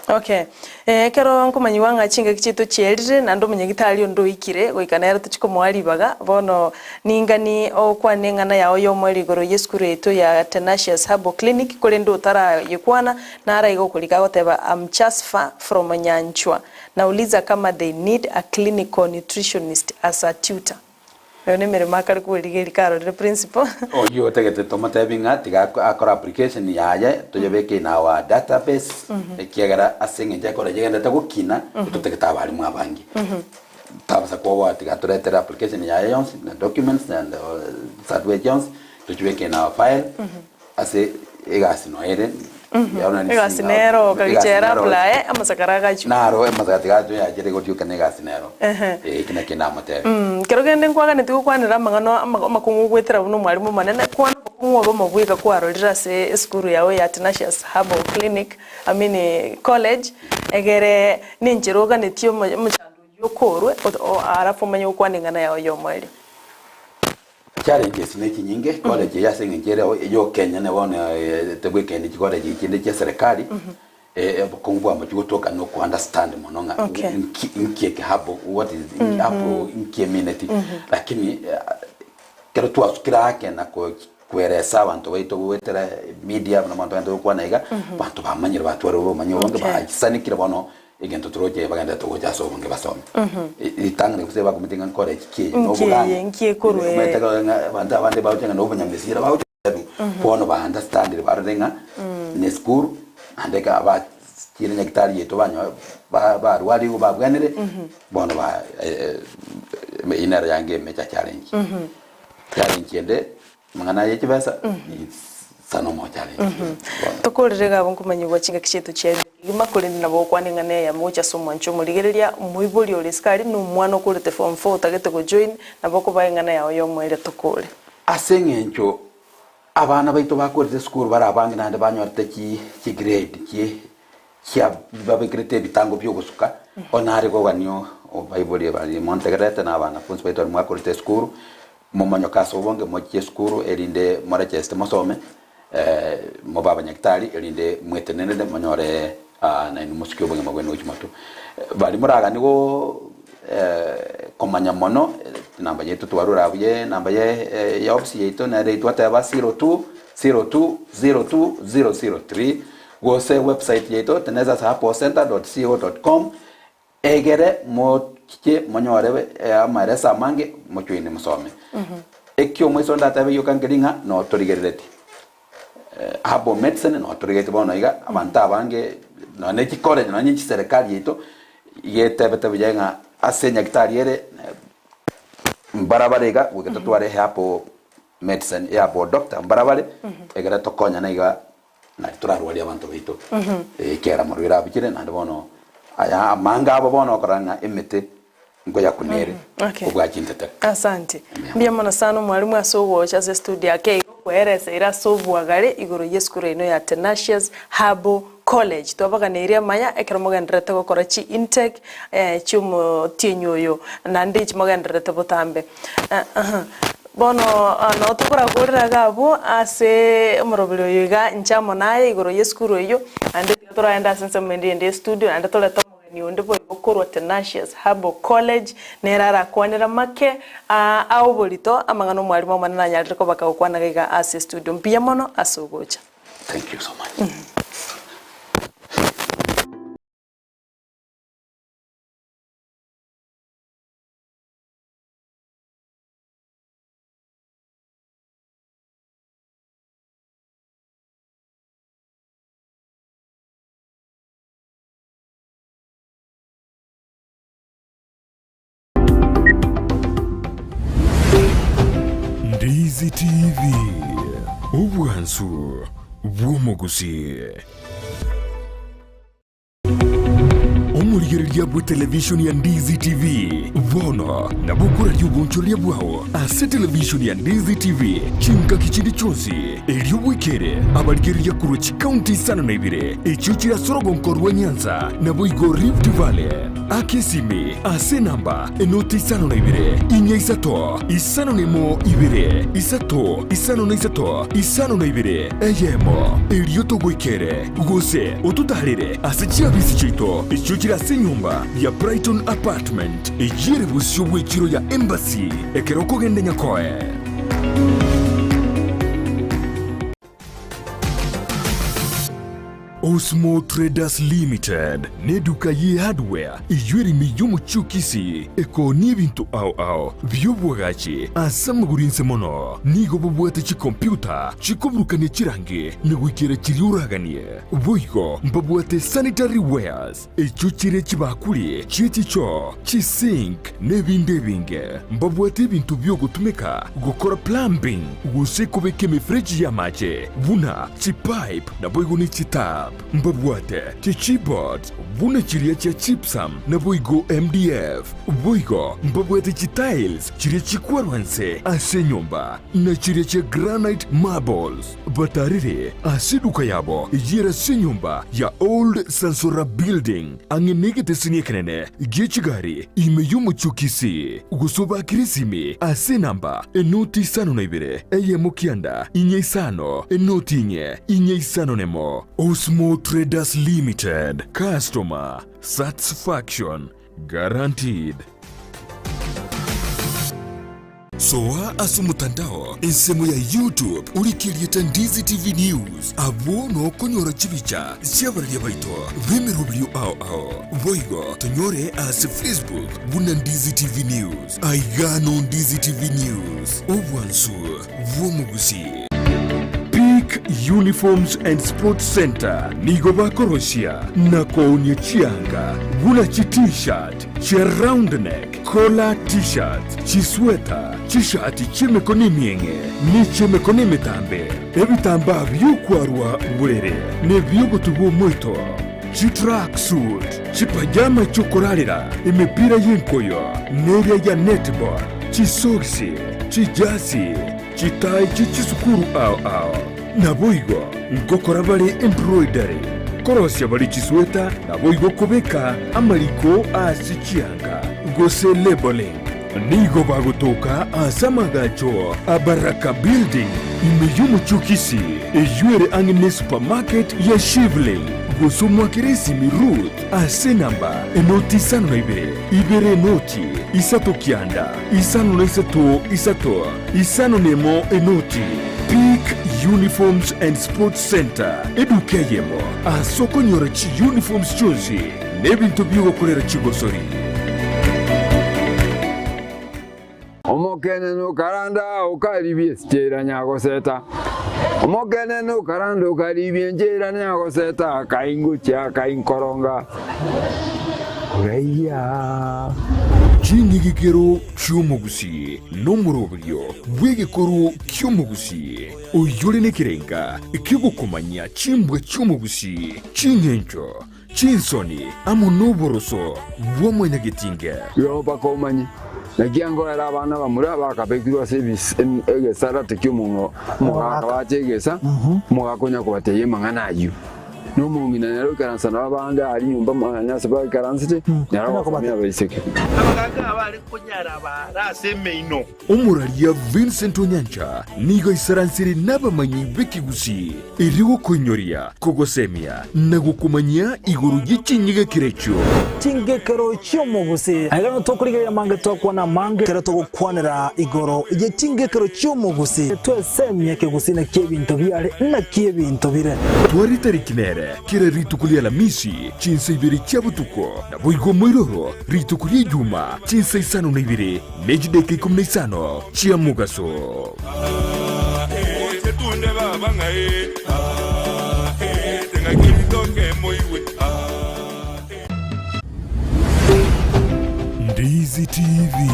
Okay. Ekero nkomanyigwa ng'a chingaki chiaito chiaerire, naende omonyagitari onde oikire, goika nere tochie komoa ribaga, bono ningani okwane eng'ana yao y'omoerio igoro y'esukuru yaito ya Tenacious Herbal Clinic, korende otarayekwana, naro iga okorika agoteba I'm Chasfa from Nyanchwa, nauliza kama they need a clinical nutritionist as a tutor. Oyo nemeremo akare kwerigeria karorire principal. Oyio otagete tomotebi ng'a tiga akore application yaye toyebeke in our database ekiagera ase eng'encho ekore egendete gokina totagete abalimu abange. Tabasa kwoboa tiga atoretere application yaye yonsi na documents and certificate chionsi tochibeke in our file ase egasi noyo ere Egasi nero okagicha ere apply amasakara agachwe. Naro amasakara tiga achwe yachere gotioka na egasi nero. Eeh eki nakio namotebia. Ekero kende nkwaganeti gokwanera amang'ana amakong'u ogwetera buna omwalimu omonene, kwana obokong'u obe omobweka kwarorire ase esukuru yao ya Tenacious Herbal Clinic, I mean college, egere nenchera oganetie omochando oyio okorwe alafu omanye gokwana eng'ana yao ya omoerio. Challenges ne chinyinge, college eye ase eng'encho ere ey'okenyene bono tebwekendi chicollege echinde chia serikali, obokong'u bwamo chigotoka na oko understand mono ng'a nki nki eke habo what is hapo nki emineti. Lakini ekero twasukire ake na ko kweresa abanto baito goetera media buna abanto bagenda gokwana iga, abanto bamanyire batwarire obomanyi obonge baisanikire bono Egento toroche bagenderete gocha ase obonge basome. Ritang'ani gose bakomete ng'a nkore eki kieye na Nki oboganga. eye, nki ekorwa ee. Omanyete ekero ng'a abanto abande bagocha ng'a na obonyamesira bagocha bono ba understandire barore ng'a ne esukuru naende ekero abachire nyagetari yaito banyo ba barwarigwe babwenire bono ba eyio nero yange emecha challenge. Challenge ende Amang'ana aye chibesa sana omocha arenge bono. Tokorire iga abwo nkomanyigwa chingaki chiaito chia kegima, korende nabo gokwana eng'ana eyemo gochia ase omwancho omorigereria, omoibori ore isiko aria na omwana okorete form four otagete gojoin, nabo okobaa eng'ana yao y'omoerio tokore. Ase eng'encho abana baito bakorete esukuru bare abange naende banyorete chi chigrade chie chia babekerete ebitango biogosuka, onye nare kogania obaibori baria montegererete na abanafunsi baito baria mwakorete esukuru, Momonyoke ase obonge mochie esukuru, erinde morecheste mosome, mobe abanyagitari, erinde mwetenenere monyore nainwe mosukie obogima bwaino gochia motwe. Baria moraganie go komanya mono, enamba yaito twarure abwo ye enamba ye ya ofisi yaito nere twateba 02 02 02 003, gose website yaito tenezas herbal center dot co dot com. Egere mochiche monyore amaereso amange, mochoine mosome. Eki omoiso onde atebe gioka nkeri ng'a notorigerereti. Herbal medicine notorigerereti bono iga, abanto abange nonya ne chicollege nonya ne chiserekari yaito, iga etebete buya ng'a ase nyagetari ere mbarabare iga goika totware herbal medicine, herbal doctor mbarabare, egere tokonyane iga Nari torarwarie abanto baito, ekiagera morwaire abuchire, naende bono aya amanga abo bono okorora ng'a emete nkoyakuna ere Okay. kobua chintetero. Asante. Mbuya mono sana omwalimu ase ogocha ase estudio ake iga okoeresa ere ase obwagare igoro y'esukuru eno ya Tenacious Herbal College. Twabaganeirie amaya ekero mogendererete gokora chi intake eh, chi'omotienyi oyo naende inchi mogendererete botambe. Eh, aha. Bono noo tokorakorera iga abwo ase omoroberi oyo iga inche amo naye igoro y'esukuru eyio, naende tiga toragende ase ensemo ende ende y'estudio naende torete omogeni onde boigo korwa Tenacious Herbal College, nere arakwanere make aa oborito amang'ana omwalimu omonene anyarire koba kagokwana iga iga ase estudio. Mbuya mono ase ogocha. Thank you so much. Ndizi TV, obwansu bw'omogusii. Omorigereria bw'etelevishoni ya Ndizi TV bono nabo okoraria obonchoreria bwao ase televishoni ya Ndizi TV chingaki chinde chionsi, erio bwekere abarigereria korwa chikaunti isano na ibere echio chire ase orogonko rwa Nyanza naboigo Rift Valley. Aka esimi ase enamba enoti isano na ibere, inya isato, isano na emo ibere, isato, isano na isato, isano na ibere, eyemo, erio togoikere. Gose ototaarere ase chiabisi chiaito echio chire ase enyomba ya Brighton Apartment, eyio ere bosio bw'echiro ya Embassy ekero okogenda Nyakoe. Osmo Traders Limited neduka ye hardware eyio ere ime y'omochie o Kisii ekoonia ebinto ao ao bi'oboagachi ase amagoro inse mono. Nigo bobwate chikompiuta chikoburukania chirangi na goikera chiria oraganie. Boigo mbabwate sanitary wares echio chire chibakuri chie chichoo, chisink na ebinde ebinge. Mbabwate ebinto biogotumeka gokora plumbing gose kobeka emefereji y'amache buna chipipe naboigo ne chitap. Mbabwate chichipboards buna chiria chia gypsum naboigo MDF. Boigo mbabwate chitiles chiria chikwarwa nse ase enyomba na chiria chia granite marbles. Batarire ase eduka yabo eyere ase enyomba ya Old Sansora Building ang'e negeteseni ekenene gie chigari ime y'omochie o Kisii, gose obakere esimi ase enamba enoti isano na ibere eyemo kianda inye isano enoti inye inye isano nemo. Osmo Traders Limited, Customer Satisfaction Guaranteed. Soa ase omotandao ensemo ya YouTube orike erieta Ndizi TV News, abwo nokonyora chibicha chi'abararia baito b'emeroberio ao ao. Boigo tonyore ase Facebook buna Ndizi TV News. Aiga no Ndizi TV News, obwansu bw'omogusii. Peak Uniforms and Sports Centre nigo bakorosia na koonia chianga buna chi T-shirt, chia round neck, collar T-shirts, chisweta, chishati chi'emekono emieng'e ne chi'emekono emetambe, ebitambaa bi'okwarwa borere na ebi'ogotubwa omoito, chitracksuit, chipajama chi'okorarera, emepira y'enkoyo neria ya netball, chisogisi, chijasi, chitai chie chisukuru ao ao. Naboigo ngokora bare embroidery, korosia bare chisweta, naboigo kobeka amariko ase chianga, gose labelling. Nigo bagotoka ase amagacho a Baraka Building ime y'omochie o Kisii, eyio ere ang'e ne supermarket ya Shivling, gose omoakere esimi Ruth ase enamba enoti isano na ibere, ibere enoti, isato kianda, isano na isato isato, isano nemo enoti. Peak Uniforms and Sports Centre, eduka eyemo ase okonyora chiuniforms chionsi n'ebinto bi'ogokorera chigosori. Omokenene okaranda okaribia esichera nyagoseta, Omokenene okaranda okaribia enchera nyagoseta, Akaingochia akainkoronga koraiya. Ching'igikero chi'omogusii nomoroberio bw'egekoro ki'omogusii, oyore nekerenga ki'ogokomanyia chimbwa chi'omogusii, ching'encho, Chinsoni amo noboroso bwa mwanyagetinge. Igo mpaka omanye, naki angoera abana abamura bakabekirwe ase egesarate ki'omogaka bache egesa, omogaka onya kobatebia amang'ana ayio. Na omong'ina nere oikaransa nabo abande aria nyomba nonya ase baikaransete, nere ogosomia abaiseke. Abagaaka abare konyara baare ase emeino. Omoraria Vincent Onyancha nigo aisaransire nabamanyi b'ekegusii erio gokoinyoria, kogosemia na gokomanyia igoro ye chinyegekero echio. Chingekero chi'omogusii. Aiga nigo tokorigereria amange twakwana amange ekero togokwanera igoro ye chingekero chi'omogusii. Twesemie ekegusii naki ebinto biare naki ebinto bire. Tware tariki nere kera rituko ri'Alamisi chinsa ibere chia botuko, naboigo moiroro rituko ri'Ejuma chinsa isano na ibere Ne chidaeka ikomi na isano chia mogaso. Ndizi TV,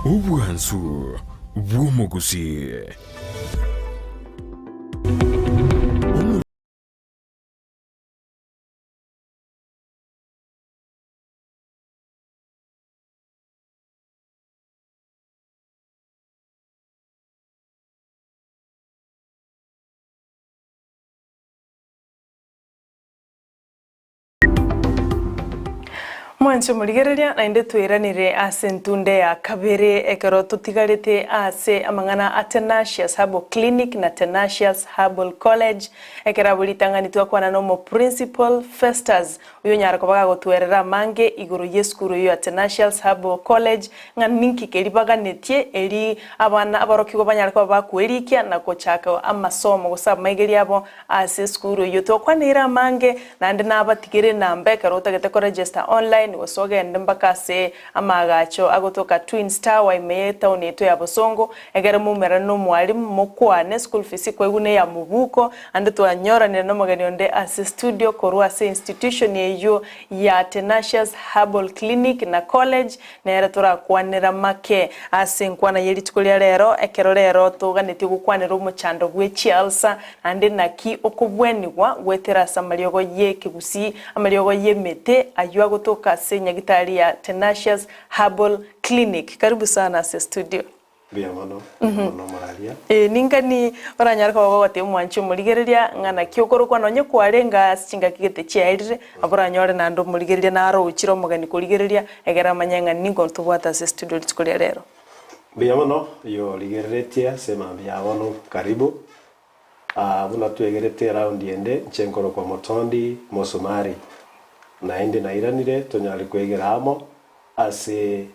obwansu bw'omogusii. Mwanche morigereria, naende tweranire ase entunde ya kabere ekero totigarete ase amang'ana a Tenacious Herbal Clinic na Tenacious Herbal College. Ekero abwo ritang'ani twakwana na omoprincipal Festus, oyo onyara koba gagotwerera amange igoro y'esukuru eyio ya Tenacious Herbal College, ng'a ninki keria baganetie eri abana aborokigwa banyare koba bakwerikia na gochaka amasomo gose amaigerio abo Ase esukuru eyio twakwaneire amange, naende nabatigere enamba ekero otagete koregister online gose ogende mpaka ase amaagacho agotoka Twins Tower ime ye etown yaito ya Bosongo, egere moumerane na omwalimu mokwane school fees kwaigwa neya mobuko, naende twanyoranire nomogeni onde ase studio korwa ase institution eyio ya Tenacious Herbal Clinic na College Nere torakwanera make ase enkwana ye rituko ria rero, ekero rero toganetie gokwanera omochando bwe chialsa, naende naki okobwenigwa goetera ase amariogo y'ekegusii, amariogo y'emete ayio agotoka ase nyagitari ya Tenacious Herbal Clinic. Karibu sana ase studio. Mbuya mono, mbuya mono moraria. Ee, ningani oranyare koba gogotebia omwanchi omorigereria ng'a naki okorokwa nonye kwarenge ase chingaki gete chiaerire, nabo oranyore naende omorigereria naro ochire omogeni korigereria, egere amanye ng'a nigo ntobwate ase estudio rituko ria rero. Mbuya mono oyorigereretie ase mambia ya bono, karibu. Aa buna twegerete eraundi ende, inche nkorokwa Motondi Mosumari, naende nairanire tonyare kwegera amo ase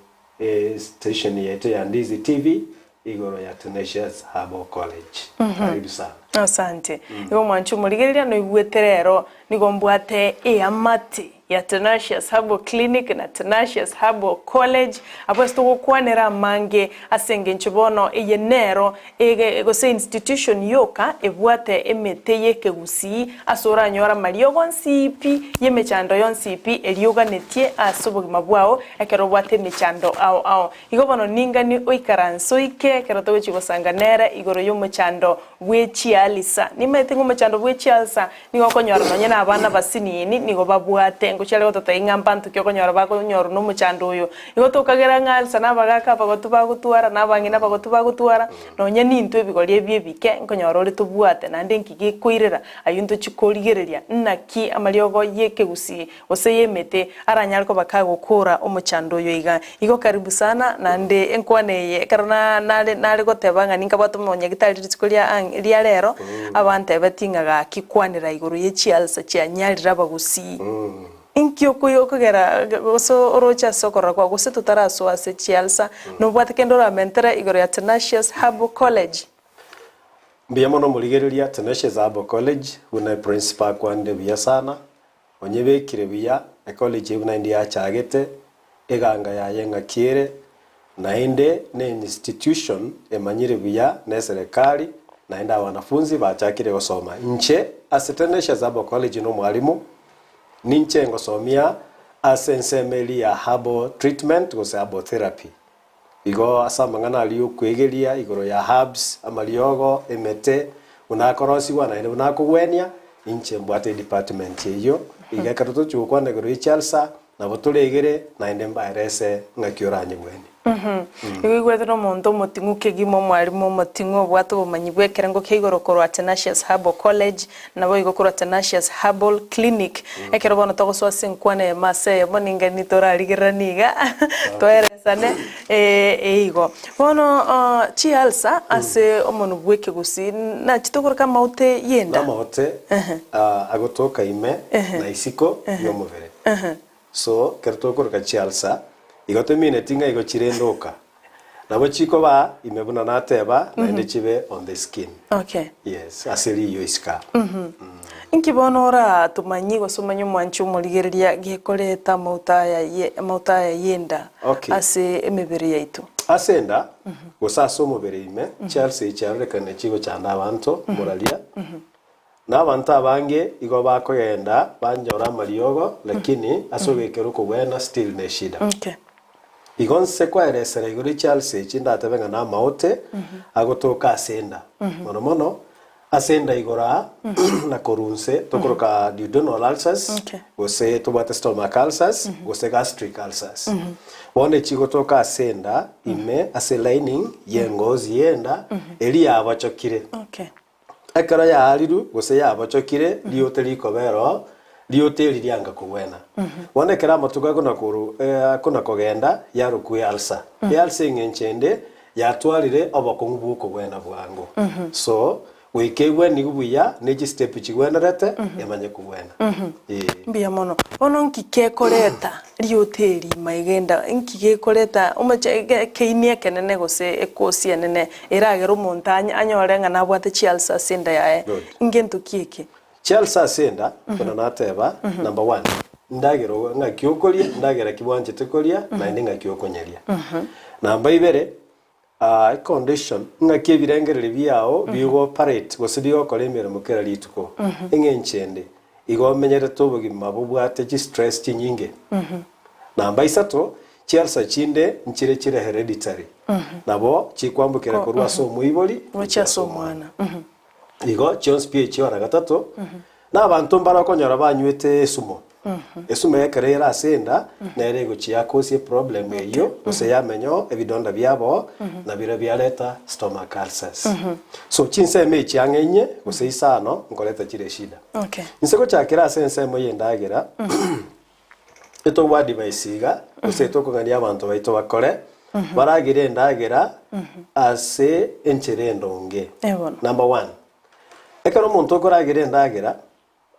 Station yaito ya Ndizi TV igoro ya Tenacious Herbal College. Karibu sana. Asante. Igo mwanche omorigereria noigwete rero nigo mbwate eamate ya Tenacious Herbal Clinic na Tenacious Herbal College abwo ase togokwanera amange ase engencho bono eye nero ege gose institution yoka ebwate emete yekegusii ase oranyore amariogo onsi pi yemechando yonsi pi eria oganetie ase obogima bwao Ekero obwate emechando ao ao. Igo bono ningani oikaranse oike ekero togochia gosanga nere igoro y'omochando bwe chialisa. Nimaete ng'a omochando bwe chialsa nigo okonyora nonye na abana abasinini nigo babwate. Ngochia are gototebia ng'a mbanto ki okonyora bakonyorwa na omochando oyo. Igo tokagera ng'a alsa na abagaka abagotu bagotwara na abang'ina abagotu bagotwara, nonye nintwe ebigori ebi ebike nkonyora ore tobwate naende nki gekoirera ayio ntochie korigereria naki amariogo y'ekegusii gose y'emete, aranyare koba kagokora omochando oyo iga. Igo karibu sana, naende enkwana eye ekero na nare nare goteba ng'a ninkabwate omonyagitari rituko ria ang ria rero, abantebetie ng'a gaki kwanera igoro ye chialsa chianyarire abagusii. Inki okoi okogera gose oroche ase okorora kwao gose totarasoa ase chialsa, nobwate kende oramentere igoro ya Tenacious Herbal College? Mbuya mono morigereria Tenacious Herbal College, buna eprincipa akwanire buya sana, Onyebekire buya ecollege eyio buna inde yachagete, eganga yaye eng'aki ere, naende ne institution emanyire buya ne eserekari, naende abanafunzi bachakire gosoma. Inche ase Tenacious Herbal College nomwalimu, ninche ngosomia ase ensemo eria ya herbal treatment gose herbal therapy. Igo ase amang'ana aria okwegeria igoro ya herbs, amariogo, emete, buna akorosigwa naende buna akogwenia, inche mbwate edepartment eyio, iga ekero tochia gokwana igoro ye chialsa, nabo toregere naende mbaerese ng'aki oranyegwenie. Igo oigwete nomonto omoting'u kegima, omwalimu omoting'u obwate obomanyi bw'ekerengo kia igoro korwa Tenacious Herbal College, Naboigo korwa Tenacious Herbal Clinic. Ekero bono togosoa ase enkwana eyemo ase eyemo ninga nitorarigereranie iga toeresane eigo. Bono chialsa ase omonwa bw'ekegusii nachi tokoroka amaote y'enda. Namaote agotoka ime na isiko y'omobere. So ekero tokoroka chialsa igo tomineti ng'a igo chire ndoka. Nabo chikoba ime buna nateba, naende chibe on the skin. Okay. Yes, ase riiyo isiko aa. Inki bono oratomanyie gose omanye omwanchi omorigereria gekoreta amauta aya ye amauta aya y'enda Okay. ase emebere yaito? Ase enda, gose ase omobere ime, chialsa echi chiarorekane chigochanda abanto, moraria, Na abanto abange igo bakogenda banyora amariogo lakini ase ogoikera okobwena still neshida. Okay. Igo nse kwaeresera igoro echialsa echi ndatebe ng'a namaote agotoka ase enda mono mono ase enda igoro aa na korwa nse tokoroka duodenal ulcers Okay. gose tobwate stomach ulcers gose gastric ulcers. Bono echi gotoka ase enda ime ase lining ye engozi ye enda eria yabochokire. Okay. Ekero yaarirwe gose yabochokire, riote rikoba ero, Riote eri rianga kogwena. Bono ekero amatuko akona koru akona kogenda, yarokwa ealsa. Ealsa eng'encho ende, yatwarire obokong'u bw'okogwena bwango. So, goika egwenigwe buya, ne chistep chigwenerete, emanye kogwena. Ee. Mbuya mono. Bono nki gekoreta riote eri maiga enda? Nki gekoreta omoche ekeini ekenene gose ekosi enene eragere omonto anyore ng'a nabwate chialsa ase enda yaye? Good. Ngento ki eke? Charles ase enda, buna nateba, number one, ndagera ogo ng'aki okoria, ndagera ki bwanchete koria, naende ng'aki okonyeria. Namba ibere, ah, econdition, ng'aki ebirengererio biao bigo operate gose bigokora emeremo kera rituko. Eng'encho ende, igo omenyerete obogima bobwate chistress chinyinge. Namba isato, chialsa chinde nchire chire hereditary, nabo chikwambukera korwa ase omoibori Gochia ase omwana. Igo chionsi pi echio ara gatato, na abanto mbare okonyora banywete esumo. Esumo ekero ere ase enda, nere egochia yakosia eproblem eyio, gose yamenya oo ebidonda biabo, na biria biareta stomach ulcers. So chinsemo echi ang'e inye, gose isano, nkoreta chire eshida. Okay. Inse gochakera ase ensemo ya endagera, etogwa advice iga, gose etokogania abanto baito bakore, baragere endagera ase enchera endonge. Eh bono. Number one, ekero omonto okoragera endagera,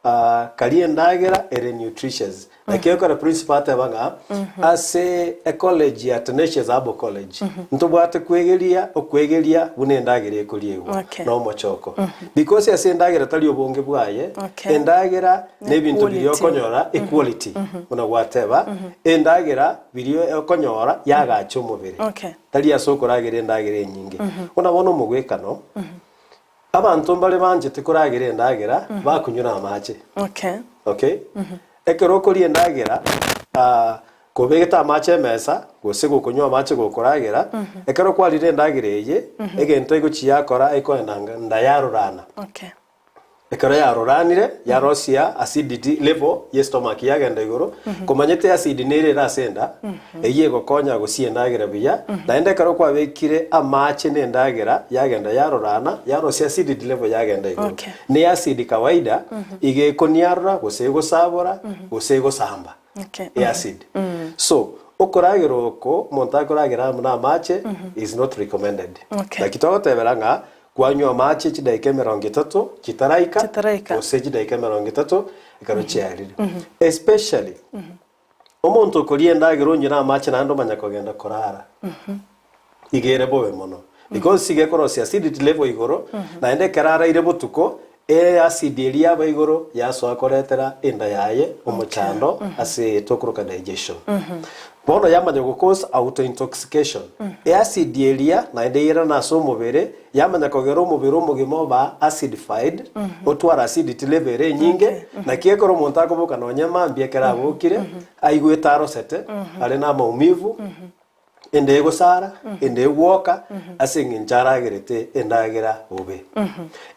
ah, karia endagera ere nutritious. Naki ekero principal ateba ng'a ase ecollege ya Tenacious Herbal College, ntobwate kwegeria okwegeria buna endagera ekoriegwa Okay. na omochoko. Because ase endagera tari obonge bwaye, Okay. endagera na ebinto biria Equality. okonyora equality buna gwateba, endagera biria okonyora yagacha omobere. Okay. Tari ase okoragera endagera enyinge. Buna bono omogwekano, abanto mbare banchete koragera endagera bakunyora amache. Okay. Okay? Ekero okoria endagera, ah, kobegete amache emesa, gose gokonywa amache gokoragera, ekero kwarire endagera eye, egento egochia yakora ekoenda nda yarorana. Okay. Ekero yaroranire, yarosia acidity level ye stomach yagenda igoro, komanyete acid nere ere ase enda, eyio egokonya gosia endagera buya, naende ekero kwabekire amache na endagera, yagenda yarorana, yarosia acidity level yagenda igoro. Okay. Ne acid kawaida, iga ekoniarora, gose egosabora, gose egosamba. Okay. Eacid. So, okoragera oko, omonto akoragera amo na amache, is not recommended. Okay. Naki togotebera ng'a, kwanywa amache chidaika emerongo etato chitaraika, Chitaraika. gose chidaika emerongo etato ekero chiarire. Especially, omonto okoria endagera onyure amache naende omanya kogenda korara, iga ere bobe mono. Because iga ekorosia acidity level igoro, naende ekero araire botuko, eacid eria yaba igoro yasoa koretera enda yaye omochando ase tokoroka digestion. Bono yamanya go cause auto intoxication. Eacid eria naende eyerana ase omobere, yamanya kogera omobere omogima oba acidified, otware acidity level ere enyinge, naki ekero omonto akoboka nonye mambia ekero abokire, aigwete arosete, are na amaumivu, ende egosara, ende egwoka, ase eng'encho aragerete endagera bobe.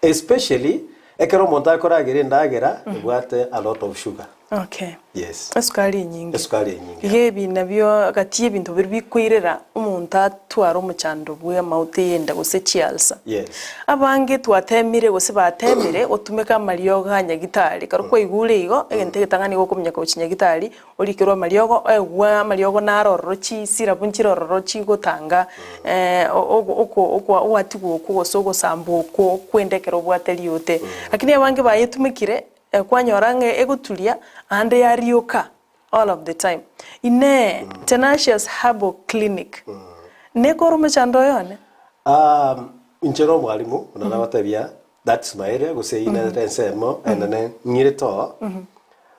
Especially, ekero omonto akoragera endagera ebwate a lot of sugar. Okay. Yes. Esukari enyinge. Esukari enyinge. Iga ebi nabio gati y'ebinto biria bikoirera omonto atware omochando bw'amauta eyende gose chialsa. Yes. Abange twatemire gose batemire gotumeka amariogo a nyagitari. Ekero kwaigure igo, egento egetang'ani nigo okominyoka gochia nyagitari, Orikerwe amariogo, oegwe amariogo naro ororo chisirabu nchire ororo chigotanga ogwatigwa okwo gose ogosambwa okwo kwende ekero obwate riote. Lakini abange bayetumekire kwanyora ng'a egoturia aande yarioka all of the time. Inee! Tenacious Herbal Clinic nekore omochando oyo one? Inche nomwalimu, buna nagotebia, That's my area gose eyio nere ensemo enene ng'irete oo.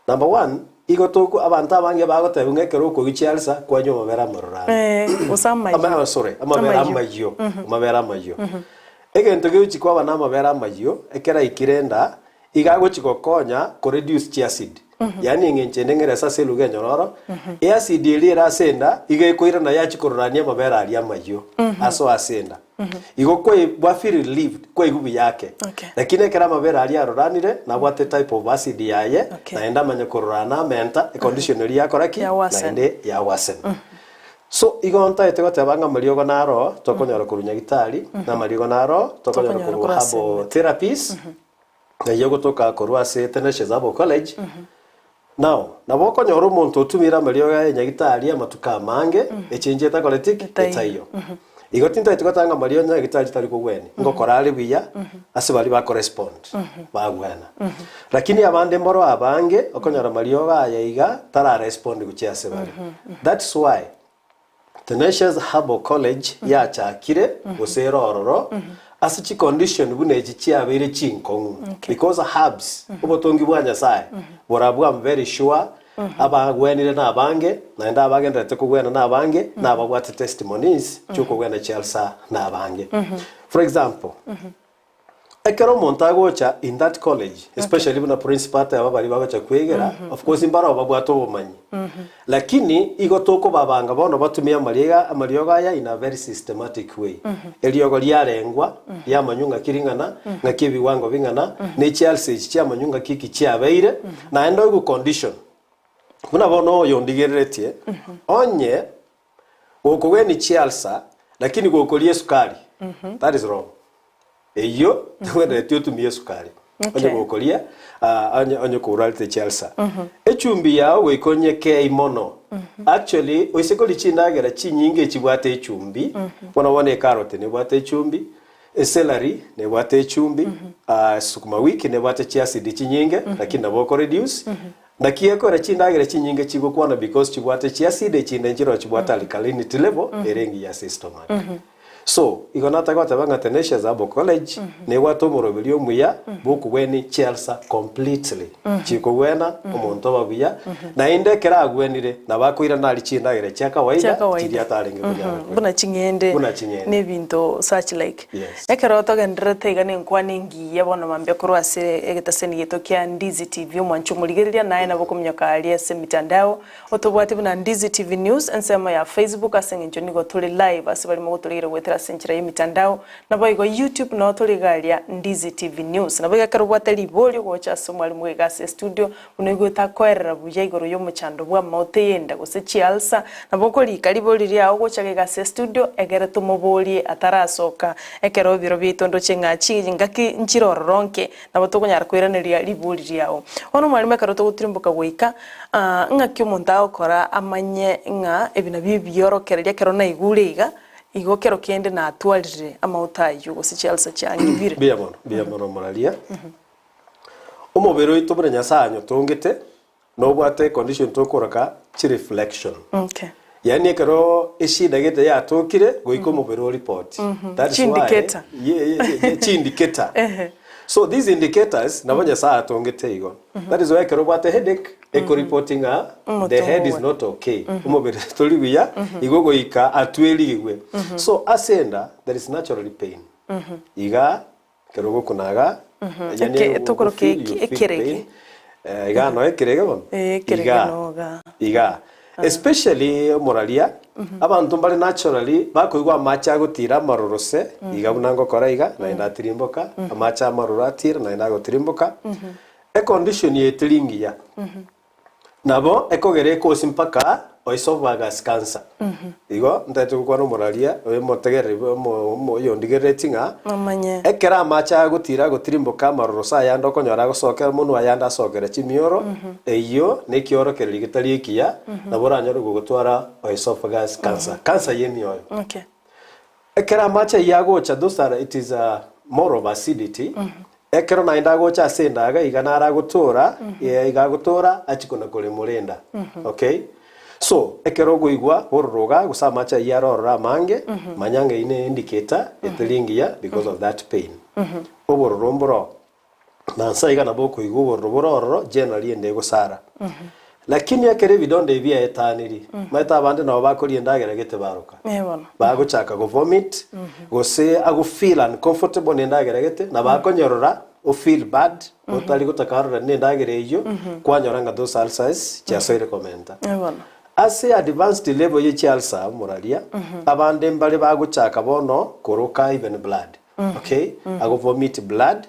Number one, igo toku abanto abange bagotebia ng'a ekero okoigwa chialsa kwanywa amabere amaruranu. Eh, gose amayio. Ama sorry, amabere Amayio. amayio, amabere amayio. Egento gegochi kwaba na amabere amayio, ekero aikire enda, iga agochi gokonya ko reduce chiacid. Yaani eng'encho ende ng'erese ase eluga enyororo, eacid eria ere ase enda, iga ekoirana yachi kororania amabere aria amayio, asoe ase enda. Igo kwai bwa feel relieved, kwaigwa buya ake. Okay. Lakini ekero amabere aria aroranire, nabwate type of acid yaye, Okay. naende amanye kororana amenta, econdition eria yakora ki? Ya worsen. Naende ya worsen. So, igo ntaete goteba ng'a amariogo naro tokonyora korwa nyagitari, na amariogo naro tokonyora Tokonyora korwa korwa ase herbal emete. therapies, eyio egotoka korwa ase Tenacious Herbal College. Now, nabo okonyora omonto otumire amariogo aye nyagitari amatuko amange, echenji etakoreti ki? Etaiyo. Etaiyo. Igo tintagete goteba ng'a amariogo nyagitari tari kogwenia, ngokora are buya ase baria bakorespond, bagwena. Lakini abande mboro abange, okonyora amariogo aya iga, tararespond gochia ase bare. That's why, Tenacious Herbal College yachakire gose ere ororo ase chicondition buna echi chiabeire chinkong'u because herbs obotongi bwa Nyasaye borabwo am very sure abagwenire nabange naende abagendererete kogwena nabange nababwate testimonies chiokogwena chialsa nabange. For example, Ekero omonto agocha in that college, especially buna principal ateba baria bagocha kwegera, of course mbaroo babwate obomanyi. Lakini igo tokobabanga bono batumie amariga amariogo aya in a very systematic way. Eriogo riarengwa, riamanywa ng'aki ring'ana, ng'aki ebiwango bing'ana, ne chialsa echi chiamanywa ng'aki eki chiabeire, naende oigwe condition. Buna bono oyo ondigereretie, onye Gokogwenia chialsa lakini gokoria esukari that is wrong. Eyio togwenereti otumie esukari onye Okay. gokoria ah, onye onye korwarete chialsa. Echumbi yao goika onyekei mono. Actually oise koria chindagera chinyinge echibwate echumbi, bono bono ekaroti nebwate echumbi, Ecelery nebwate echumbi, ah, sukuma wiki nebwate chiacid chinyinge lakini nabo oko reduce. Naki ekore chindagera chinyinge chigokwana because chibwate chiacid echinde nchiroo chibwate alkalinity level ere engiya ase estomach. So, igo nataka goteba ng'a Tenacious Herbal College nebwate omoroberio omuya bw'okogwenia chialsa completely. Chikogwena omonto oba buya, naende ekero agwenire nabo akoirana arie chindagera chia Chia kawaida kawaida. chiria atarenge konyara koria. Buna ching'ende Buna ching'ende. na ebinto such like. Yes. Ekero togendererete iga na enkwana engiya bono mambia korwa ase egetaseni giaito kia Ndizi TV omwancho omorigereria naye nabo okominyoka aria ase emitandao otobwate buna Ndizi TV News ensemo ya Facebook ase eng'encho nigo tore live ase baria mogotoregera goetera ase enchera y'emitandao Naboigo YouTube noo tore iga aria Ndizi TV News. Naboigo ekero obwate riborio gocha ase omwalimu iga ase estudio buna oigwete akoerera buya igoro y'omochando bw'amaote y'enda gose chialsa, nabo okorika riborio riao gocha iga ase estudio egere tomoborie atarasoka ekero ebiro biaito ndoche ng'a chingaki nchire ororo nke nabo tokonyara koiraneria ribori riao. Bono omwalimu ekero togotirimboka goika ng'aki omonto agokora amanye ng'a ebi nabio ebiorokererio ekero naigure iga Igo kero kende natwarire amauta ayio gose chialsa chiang'ibire. Mbuya mono, mbuya mono omoraria. Omobere oito buna Nyasaye anyotongete, nobwate econdition tokoroka chireflection. Okay. Yaani ekero eshida gete yatokire, goika omobere oripoti. That is why, Chiindicator. ye- ye- ye- ye- chiindicator. Ehe. So these indicators nabo Nyasaye atongete igo. That is why ekero obwate headache, ekoripoti ng'a the head is not okay, omobere tori buya, igo goika atwerigwe. So ase enda there is naturally pain. Iga ekero ogokuna iga, yani Eke- tokoroka feel, you eki- feel ekerege. pain. Eh, iga no ekerege bono. Eh, ekerege Iga. no iga. Iga. Especially omoraria, abanto mbare naturally bakoigwa amache agotira amaroro se, iga buna ngokora iga, naende atirimboka, amache amaroro atira naende agotirimboka. Econdition eye teri ngiya. Nabo ekogera ekosi mpaka oesophagus cancer. Igo ntagete gokwana omoraria oyo omotegereri omo omo oyondigereretie ng'a Omanye. ekero amache agotira agotirimboka amaroro ase ayande okonyora agosokera monwe ayande asokera chimioro, eyio nekiorokererio getari ekiya, nabo oranyore gogotwara oesophagus cancer, cancer y'emioyo. Okay. Ekero amache ayio agocha those are it is a more of acidity, ekero naende agocha ase enda iga iga naro agotora, iga agotora achia kona koremora enda, okay. So, ekero okoigwa bororo iga gose amache ayio are ororo amange, manya ng'a eyio ne indicator etari engiya because of that pain. Obororo mboro, na nsa iga nabo okoigwa obororo bore ororo generally enda egosara. Lakini ekero ebidonda ebi biaetaniri, omanyete abande nabo bakoria endagera gete baroka. Eh bono. Bagochaka go vomit, gose ago feel uncomfortable na endagera gete, nabo akonyorora o feel bad, otari gotaka arorane na endagera eyio, kwanyora ng'a those ulcers chiasoire komenta. Eh bono. Ase advanced level ye chiulcer omoraria, abande mbare bagochaka bono koroka even blood. Okay, ago vomit blood,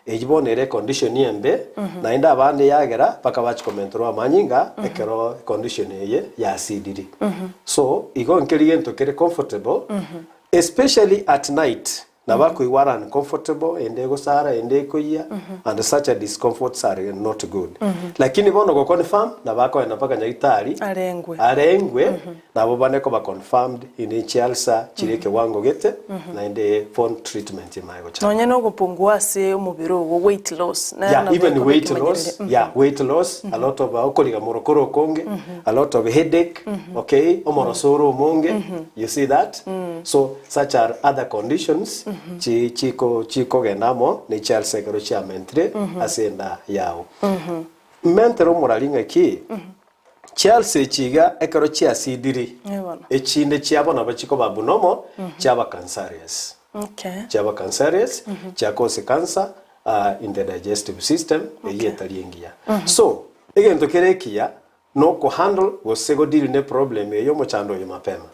eyio bono ere econdition embe, naende abande yagera mpaka bachia komenterwa amanyinga ekero econdition eye yasidiri. So, igo nkeri gento kere comfortable, especially at night. Nabo akoigwa are uncomfortable, ende egosara, ende ekoyia, and such a discomforts are not good. Lakini bono go confirm, nabo akoenda mpaka nyagitari, Arengwe. arengwe, nabo bane koba confirmed inde chialsa chire ekewango gete, naende phone treatment emanye gochaka. Nonye na ogopungua ase omobere ogo, weight loss, nero Yeah, nabo even ekoba weight loss, ekemanyererio. yeah, weight loss, a lot of okoriga morokoro okonge, a lot of headache, okay, omoroso ore omonge, you see that? So such are other conditions chi chiko chikogenda amo ne chialsa ekero chiamentire ase enda yao. Mentere omorari ng'aki, chialsa echi iga ekero chiasidiri, Eh bono. echinde chiabo nabo chikoba abnormal, chiaba cancerous. Okay. Chiaba cancerous, chia cause cancer in the digestive system, eyio etari engiya. So, egento kere ekiya, noko handle gose go deal ne problem eye omochando oyo mapema.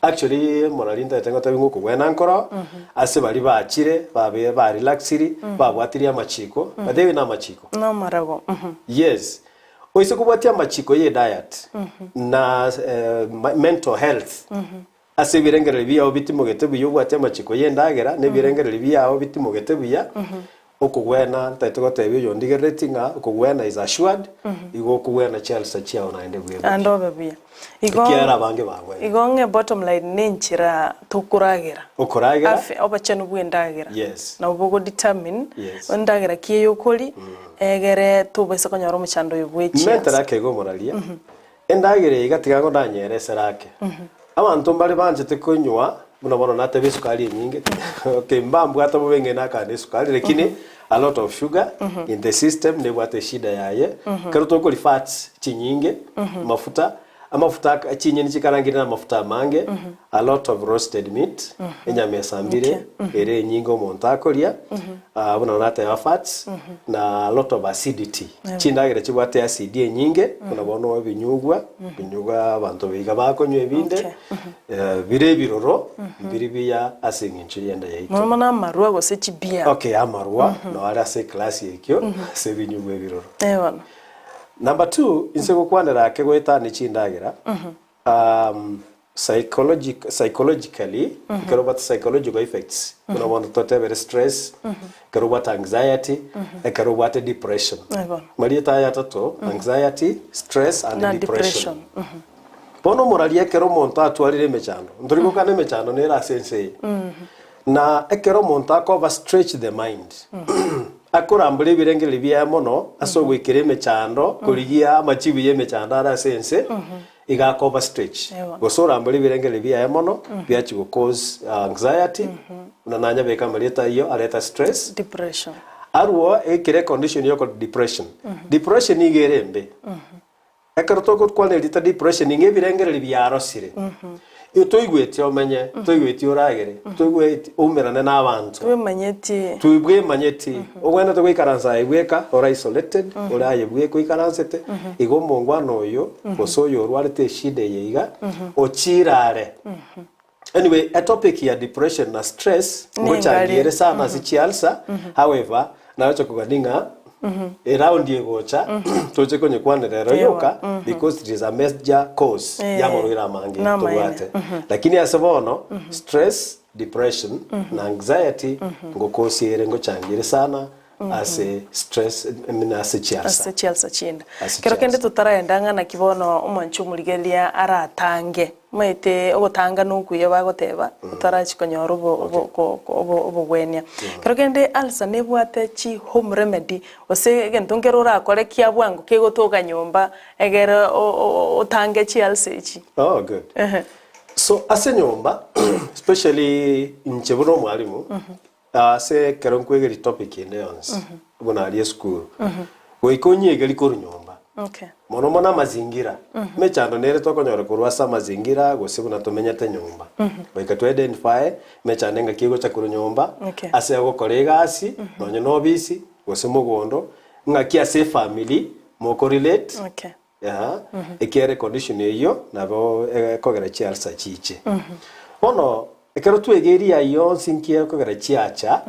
Actually morari ntagete ngotebi ng'a okogwena nkoro ase baria bachire babe ba relaxiri babwatirie amachiko batebi na amachiko. Nomorogo. Yes. Oise kobwatia amachiko ye diet na mental health Ase ebirengererio biao bitimogete buya obwate amachiko y'endagera, na ebirengererio biao bitimogete buya, okogwena, ntaete gotebia oyondigerereti ng'a okogwena is assured, igo okogwena chialsa chiao naende buya buya. Naende obe buya. Igo Ekiagera abange bagwenire. igo ng'e bottom line nenchera tokoragera. Okoragera. Afya, obochenu bw'endagera. Yes. Nabo bogo determine Yes. endagera ki eyokori, egere tobaisa konyora omochando oyo bwe Mentera chialsa. akeigo omoraria, Endagera eye gatiga ngo ndanyere esere ake. Abanto mbare banchete konywa buna bono nateba esukari enyinge okay mbambwate bobe ng'ende akande esukari lakini a lot of sugar in the system nebwate eshida yaye. Ekero tokori fats chinyinge, mafuta, amafuta aka chinyeni chikarangire na amafuta amange, a lot of roasted meat, enyama esambire ere enyinge omonto akoria, buna nateba fats, na a lot of acidity. Chindagera chibwate acid enyinge, buna bono ebinyugwa, ebinyugwa abanto iga bakonywa ebinde, bire ebiroro, mbiri biya ase eng'encho y'enda yaito. Mono mono amarwa gose chibia. Okay, amarwa noo are ase eclass ekio, ase ebinyugwa ebiroro. Eh bono. Number two, inse gokwanera ake goetania chindagera, Psychologic, psychologically, ekero obwate psychological effects, buna bono totebere stress, ekero obwate anxiety, ekero obwate depression. Aye bono. Marieta aya atato, anxiety, stress and Na depression. depression. Bono omoraria ekero omonto atwarire emechando, ntori gokana emechando nere ase ense eye. Na ekero omonto ako overstretch the mind, akorambora ebirengererio biaye mono ase ogoikera emechando, korigia amachibu ya emechando are ase ense, Iga ako overstretch, Ewa. gose orambore ebirengererio biaye mono, biachia go cause anxiety, buna nanyabeka amarieta ayio areta stress, Depression. arwo ekere econdition ya oko depression. Depression nigo ere embe. Ekero togokwana erieta depression nigo ebirengererio biarosire. Igo toigweti omenye, toigweti oragere, toigweti oumerane na abanto. Twemanyeti. Twibwemanyeti, ogwenerete goikaransa aye bweka, ore isolated, ore aye bweka oikaransete, igo omongwana oyo, gose oyo orwarete eshida eye iga, ochire are. Anyway, etopic ya depression na stress, Nengare. ngochangia ere sana ase chialsa, however, nagocha kogania ng'a eround egocha, toche konyekwanera ero Ewa, yoka, because it is a major cause Eh, ya amarwaire amange namaene. tobwate. Lakini ase bono, stress, Depression na anxiety ngokosiere ngochangire sana ase stress I mean ase chialsa. Ase chialsa chienda. Ase Kero kende chialsa. totaraenda ng'a naki bono omwanchi omorigereria aratange, omanyete ogotanga nokuya bagoteba, otarachia konyora obo obo ko ko obo obogwenia. Kero kende ulcer nebwate chi home remedy, gose egento nkere orakore kia bwango kegotoka nyomba egere o- o- otange chialsa echi. Oh good. Ehe. So ase enyomba especially inche buna omwalimu ase ekero nkwegeria topic ende yonsi buna aria esukuru goika onyegerie korwa nyomba Okay. mono mono amazingira emechando nere tokonyora korwa ase amazingira gose buna tomenyete nyomba goika to identify emechando engaki egocha korwa nyomba Okay. ase ogokora egasi nonye na obisi gose mogondo ng'aki ase efamily moko relate Okay. Aa, ekiagera econdition eyio nabo ekogera chialsa chiche. Bono ekero twegeria ayio yonsi nki ekogera chiacha,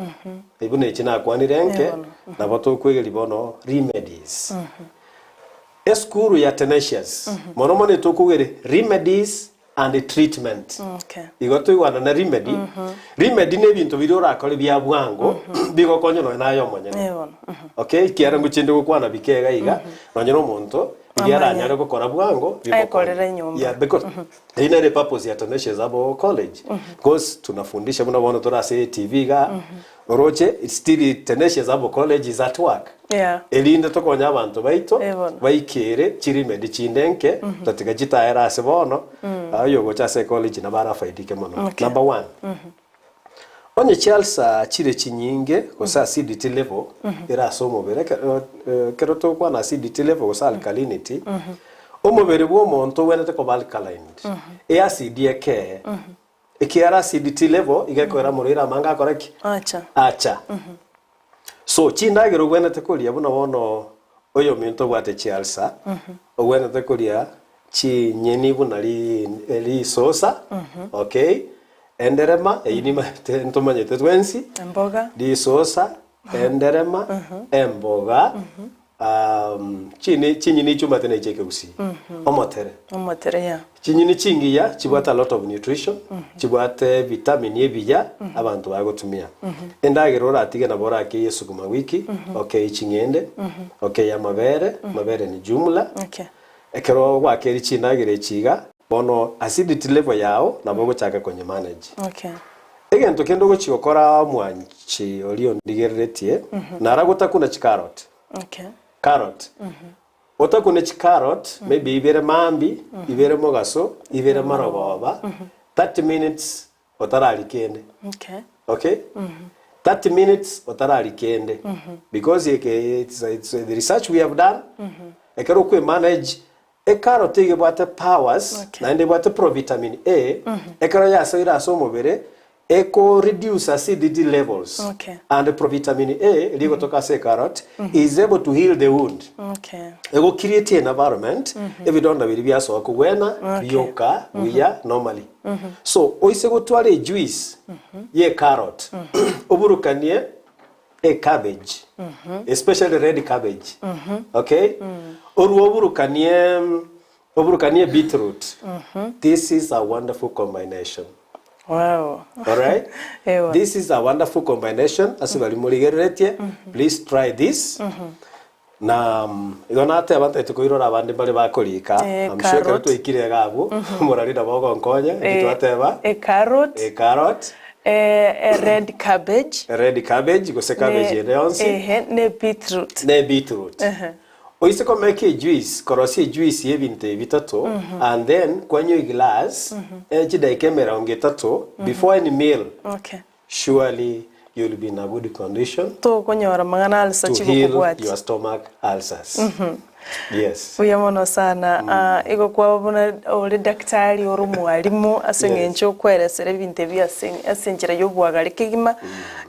buna echi nakwanire nke, nabo tokwegeria bono remedies. Esukuru ya Tenacious, mono mono etokogeria remedies. And treatment. Okay. Igo toigwanane remedy, remedy na ebinto biria orakore bia bwango bigokonya nonya naye omonyene. Eh bono. Mhm. Okay, ekiagera ngochia inde gokwana bike iga iga, nonye na omonto riria Amanye. aranyare gokora bwango bigokonya. Aekorere nyomba. Yeah, because eyio nere epurpose ya Tenacious Herbal College. Because tunafundisha buna bono tore ase etv igaa, oroche it's still Tenacious Herbal College is at work. Yeah. Erinde tokonye abanto baito Eh, bono. baikere chirimedi chinde nke, tatiga chitaere ase bono, oyogocha ase ecollege nabo arafaidike mono. Okay. Number one, onye chialsa chire chinyinge gose acidity level ere ase omobere, ekero ekero togokwana acidity level gose alkalinity, omobere bwa omonto ogwenerete koba alkaline, eacid ekee, ekiagera acidity level iga ekoera amorwaire amange akore ki? Acha. Acha. So chindagera ogwenerete koria buna bono oyominto obwate chialsa, ogwenerete koria chinyeni buna ri risosa, okay, enderema eyio nimanyete ntomanyete twensi, Emboga. risosa, enderema, emboga, chini chinyeni chiomate na echi ekegusii, omotere. Omotere yeah. Chinyeni chingiya chibwate a lot of nutrition, chibwate vitamin ebiya abanto bagotumia. Endagera oratige nabo orakeye esukuma wiki, okeye ching'ende, okeye amabere, amabere ni jumla. Okay. Ekero gwakeire chindagera echi iga, bono acidity level yao nabo ogochaka konye manage. Okay. Egento kende ogochia gokora omwanchi oria ondigereretie, nara gotakuna chicarrot. Okay. Carrot. Otakune chicarrot maybe ibere maambia, ibere mogaso, ibere marogoba, 30 minutes otararia kende. Okay. Okay? 30 minutes otararia kende. Because eke it's, it's the research we have done, ekero okwe manage ecarrot iga ebwate powers, Okay. naende ebwate provitamin A, ekero yasoire ase omobere, Eko reduce acidity levels Okay. and provitamin A eria egotoka ase ecarrot is able to heal the wound. Okay. Ego create environment ebidonda biria biasoa kogwena Okay. bioka buya normally. So oise gotwara ejuice ye carrot oburukanie e cabbage especially red cabbage okay orwo oburukanie Oburukanie beetroot. This is a wonderful combination. Wow. Alright? Ewa. This is a wonderful combination ase bari morigereretie. Please try this. Na mm, igo nateba ntaete koirora abande mbare bakorika. Eh, I'm sure ekero carrot. twaikire iga abwo, omorari nabo ogonkonya, eki Eh, twateba. e carrot, E carrot, eh, e red cabbage, red cabbage, gose cabbage ne- ende yonsi, ehe, ne beetroot. ne beetroot. Ehe. Oise komeka ejuice, korosia ejuice y'ebinto ebi bitato and then kwanywa eglass eh, chidaika emerongo etato before any meal, Okay. surely you'll be in a good condition Tokonyora amang'ana alsa to heal chigokobwatia. your stomach ulcers. Yes. Buya mono sana. Ah, igo kwaba buna ore daktari ore omwalimu ase Yes. eng'encho okweresera ebinto ebi ase ase enchera y'obwagare kegima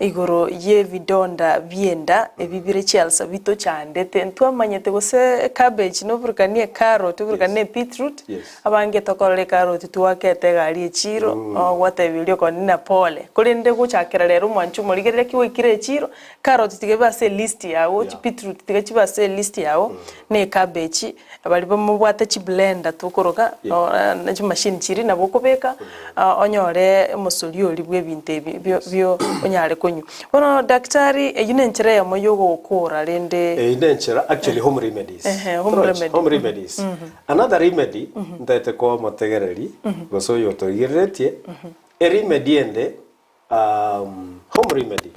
Igoro y'ebidonda bi'enda ebi bire chialsa bitochandete, ntwamanyete gose ecabbage noburukanie ecarrot oburukanie Yes. ebeetroot, Yes. abange tokorora ecarrot twakete egari echiro, ogwatebiria okoni na pole. Korende gochakera rero omwancho omorigereria ki gwaikire echiro, carrot tiga ebe ase elist yago, Yeah. chibeetroot tiga chibe ase elist yago, na ecabbage, baria bamobwate chiblender tokoroka, Yeah. ne chimashini chiria nabo okobeka, onyore omosori oria bw'ebinto ebi bio bio onyare konywa. Bono daktari, eyio nenchera eyemo yogokora rende. Eyio nenchera actually home remedies. Ehe, home Torochi? remedy. Home remedies. Another remedy ntaete koa omotegereri gose oyo otorigereretie, eremedy ende um, home remedy,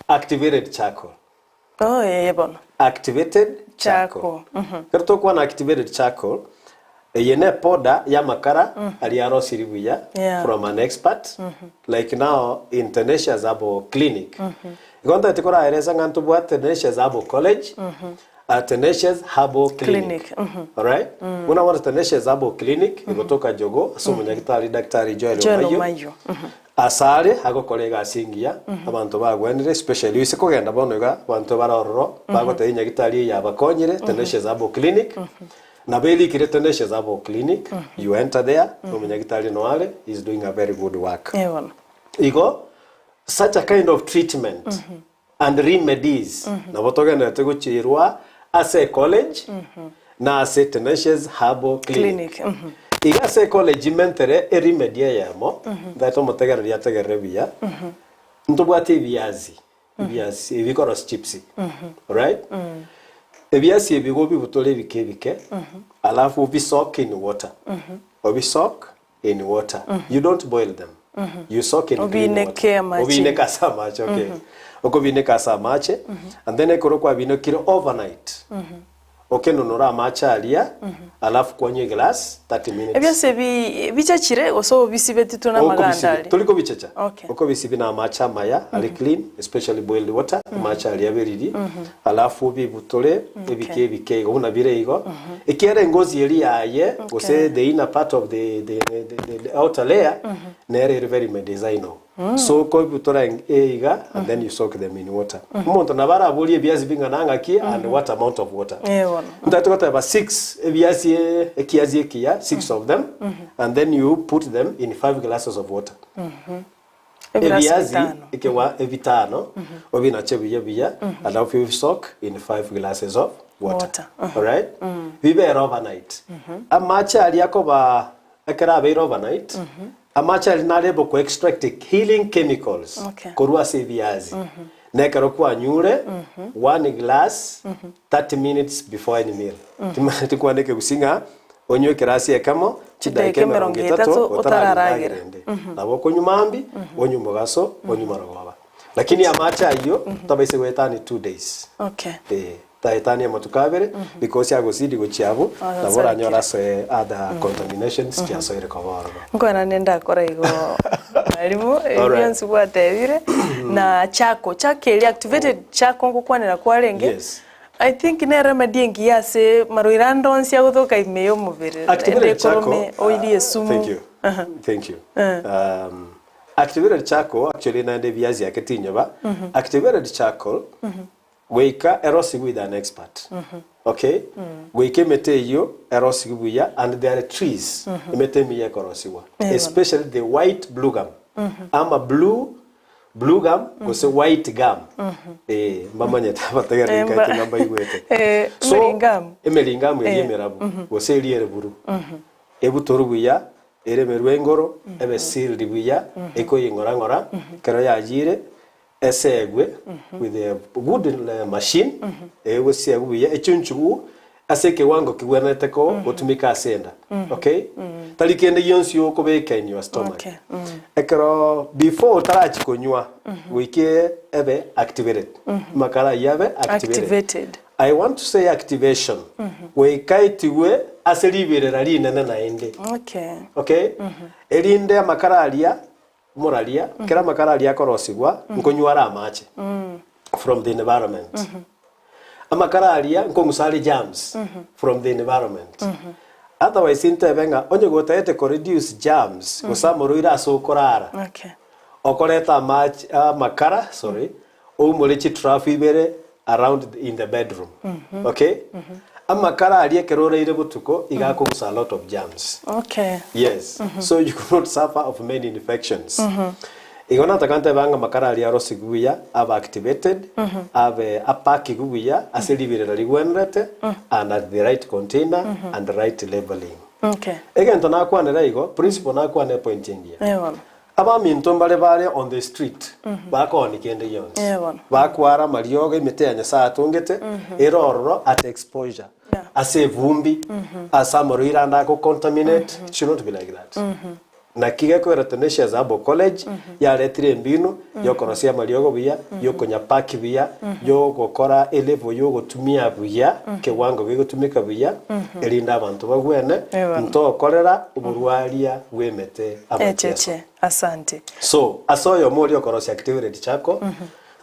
activated charcoal. Oh, ee bono. Activated charcoal. Charcoal, Ekero tokwana activated charcoal, eye ne powder y'amakara aria arosiri buya Yeah. from an expert like now in Tenacious Herbal Clinic. Igo ntaete koraeresa ng'a ntobwate Tenacious Herbal College, uh, Tenacious Herbal Clinic. Clinic, mhm. Alright? Buna bono Tenacious Herbal Clinic egotoka Jogoo ase omonyagitari Daktari Joel Joel Omayio. Omayio. Asare agokora egasi engiya, abanto bagwenire, especially ase kogenda bono iga, abanto bare ororo, bagotebia nyagitari eye yabakonyire, Tenacious Herbal Clinic, nabo erikire Tenacious Herbal Clinic, you enter there, omonyagitari noare, he is doing a very good work. Eh bono. Igo, such a kind of treatment and remedies nabo togenderete gochirwa ase ecollege na ase Tenacious Herbal Clinic. Clinic, mhm. Iga ase ecollege mentere eremedy eyemo, ntagete omotegereri ategerere buya, ntobwate ebiasi, ebiasi ebi bikorosia chipsi, alright? Ebiasi ebi igo obibutore ebike ebike, alafu obisoak in water, obisoak in water, you don't boil them, you soak in clean Obineke water. amache. Obineke ase amache, okay. Okobineka ase amache, and then ekero kwabinekire overnight, Okenonore amache aria, alafu kwanywa eglass 30 minutes. Ebiase ebi bichachire gose obisibetitwe na amaganda Okobisibi, aria? tori kobichacha. Okay. Okobisibi na amache amaya are clean, especially boiled water, amache aria aberiri, alafu obibutore ebike ebike igo buna bire igo. Ekiagera engozi eria yaye gose the inner part of the, the, the, the, the outer layer nere ere very medicinal. So okobibutora iga and then you soak them in water. Omonto nabo araborie ebiasi bing'ana ng'aki and what amount of water. Eh, bono. Ntagete goteba six ebiasi ekiasi ekiya six of them and then you put them in five glasses of water. Ebirasi Ebiasi bitano. ekewa ebitano obinache buya buya alafu you soak in five glasses of water. Water, Alright? Bibere overnight. Amache aria akoba Ekero abeire overnight, amache aria nare able ko extract healing chemicals Okay. korwa ase ebiasi. Na ekero kwanyure one glass 30 minutes before any meal. Timanyeti kwane ekegusii ng'a onywe ekerasi ekemo chidaika Chidaika emerongo emerongo etato etato otararagera otararagera. ende. Nabo okonywa mambia, onywe mogaso, onywe marogoba. Lakini amache ayio tobaise goetania two days. Okay. Eh, taetania amatuko abere because agosidi gochia abwo Ah, nabo oranyore asarekire. ase other contaminations chiasoire koba ororo. Nkoena nindakora igo mwalimu ebi Alright. bionsi gwatebire na chako chako eria activated chako ngokwanera kwarenge Yes. I think nere remedy engiya ase marwaire ande onsi agotoka ime ya omobere Activated ende charcoal, ekorome oirie esumu Thank you. Thank you. Um, activated charcoal actually naende ebiasi yake tinyoba. Activated charcoal Goika erosigwe with an expert. Okay? Goika emete eyio erosigwe buya and there are trees emete emiya ekorosigwa especially the white blue gum ama blue blue gum gose white gum eh mbamanyete abategereri Eh, mba- nkaete ng'a mbaigwete Eh, so emeringamu. emeringamu eria Eh. emerabu gose eria ere buru ebutorwe buya eremerwe engoro ebe sealed buya ekoying'ora ng'ora ekero yayire Esegwe with a good machine egosiegwa buya echunchugu ase ekewango kegwenerete ko gotumika ase enda okay tari kende gionsi okobeka in your stomach Okay. ekero before otarachi konywa goika ebe activated amakara ayio abe activated. Activated. I want to say activation goika etigwe ase riberera rinene naende Okay. okay erinde amakara aria Moraria, kera amakara aria akorosigwa, nkonywa are amache from the environment. Amakara aria nkong'usa are germs from the environment. Otherwise ntebe ng'a onye gotagete ko reduce germs gose amorwaire ase okorara, Okay. okoreta amache amakara sorry, oumore chitrafu ibere around in the bedroom okay amakara aria ekero oraire botuko iga akogusa a lot of germs Okay. yes so you could not suffer of many infections igo nataka ntebe ng'a amakara aria arosigwe buya abe activated abe apakigwe buya ase riberera rigwenerete and at the right container and right labeling Okay. egento nakwanera igo principle nakwana epoint engiya Eh bono. Abaminto mbare bare on the street bakooni kende gionsi, Eh, bono. bakwara amariogo emete ya Nyasae atongete ere ororo at exposure Yeah. ase evumbi ase amarwaire ande ago contaminate it should not be like that. Naki gekogera Tenacious Herbal College yaretire embinu yokorosia amariogo buya, yokonyapaki buya, yogokora elevel yogotumia buya, kewango gegotumeka buya, erinde abanto bagwene, Eh, bono. ntokorera oborwaria bw'emete amacheso. Echeche, asante. So, ase oyomo oria okorosia activated charcoal,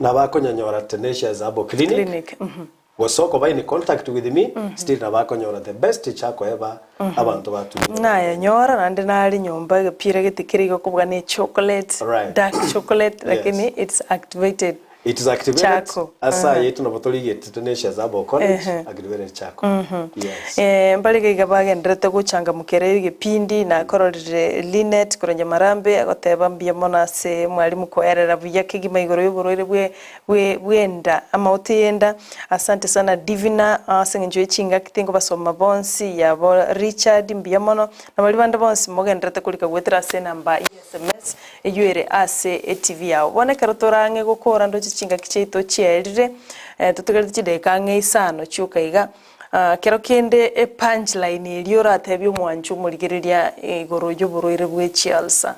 nabo akonyanyora Tenacious Herbal Clinic, Clinic. mhm. gose okoba in contact with me, still nabo akonyora the best charcoal ever abanto batumire. Nayenyora naende nare nyomba egepira gete kere igo kobua ne chocolate, Right. dark chocolate, Yes. lakini it's activated. It is activated Chako. ase aye nabo torigete Tenacious Herbal College activated chako. Yes. Eh, mbare iga iga bagendererete gochangamokera egepindi nakororire Linet korwa Nyamarambe agoteba mbuya mono ase mwalimu koerera buya kegima igoro y'oborwaire bwe bwe bw'enda amaote y'enda. Asante sana Divina ase eng'encho ye chingaki tingobasoma bonsi yabo Richard mbuya mono na baria bande bonsi mogendererete korika goetera ase enamba ye SMS eyio ere ase eTV yao. Bono ekero tore ang'e gokora ndoche chingaki chiaito chiaerire, totigarete chidakika ang'e isano chioka iga, kero kende epunchline eria oratebie omwanchi omorigereria igoro y'oborwaire bwe chialsa,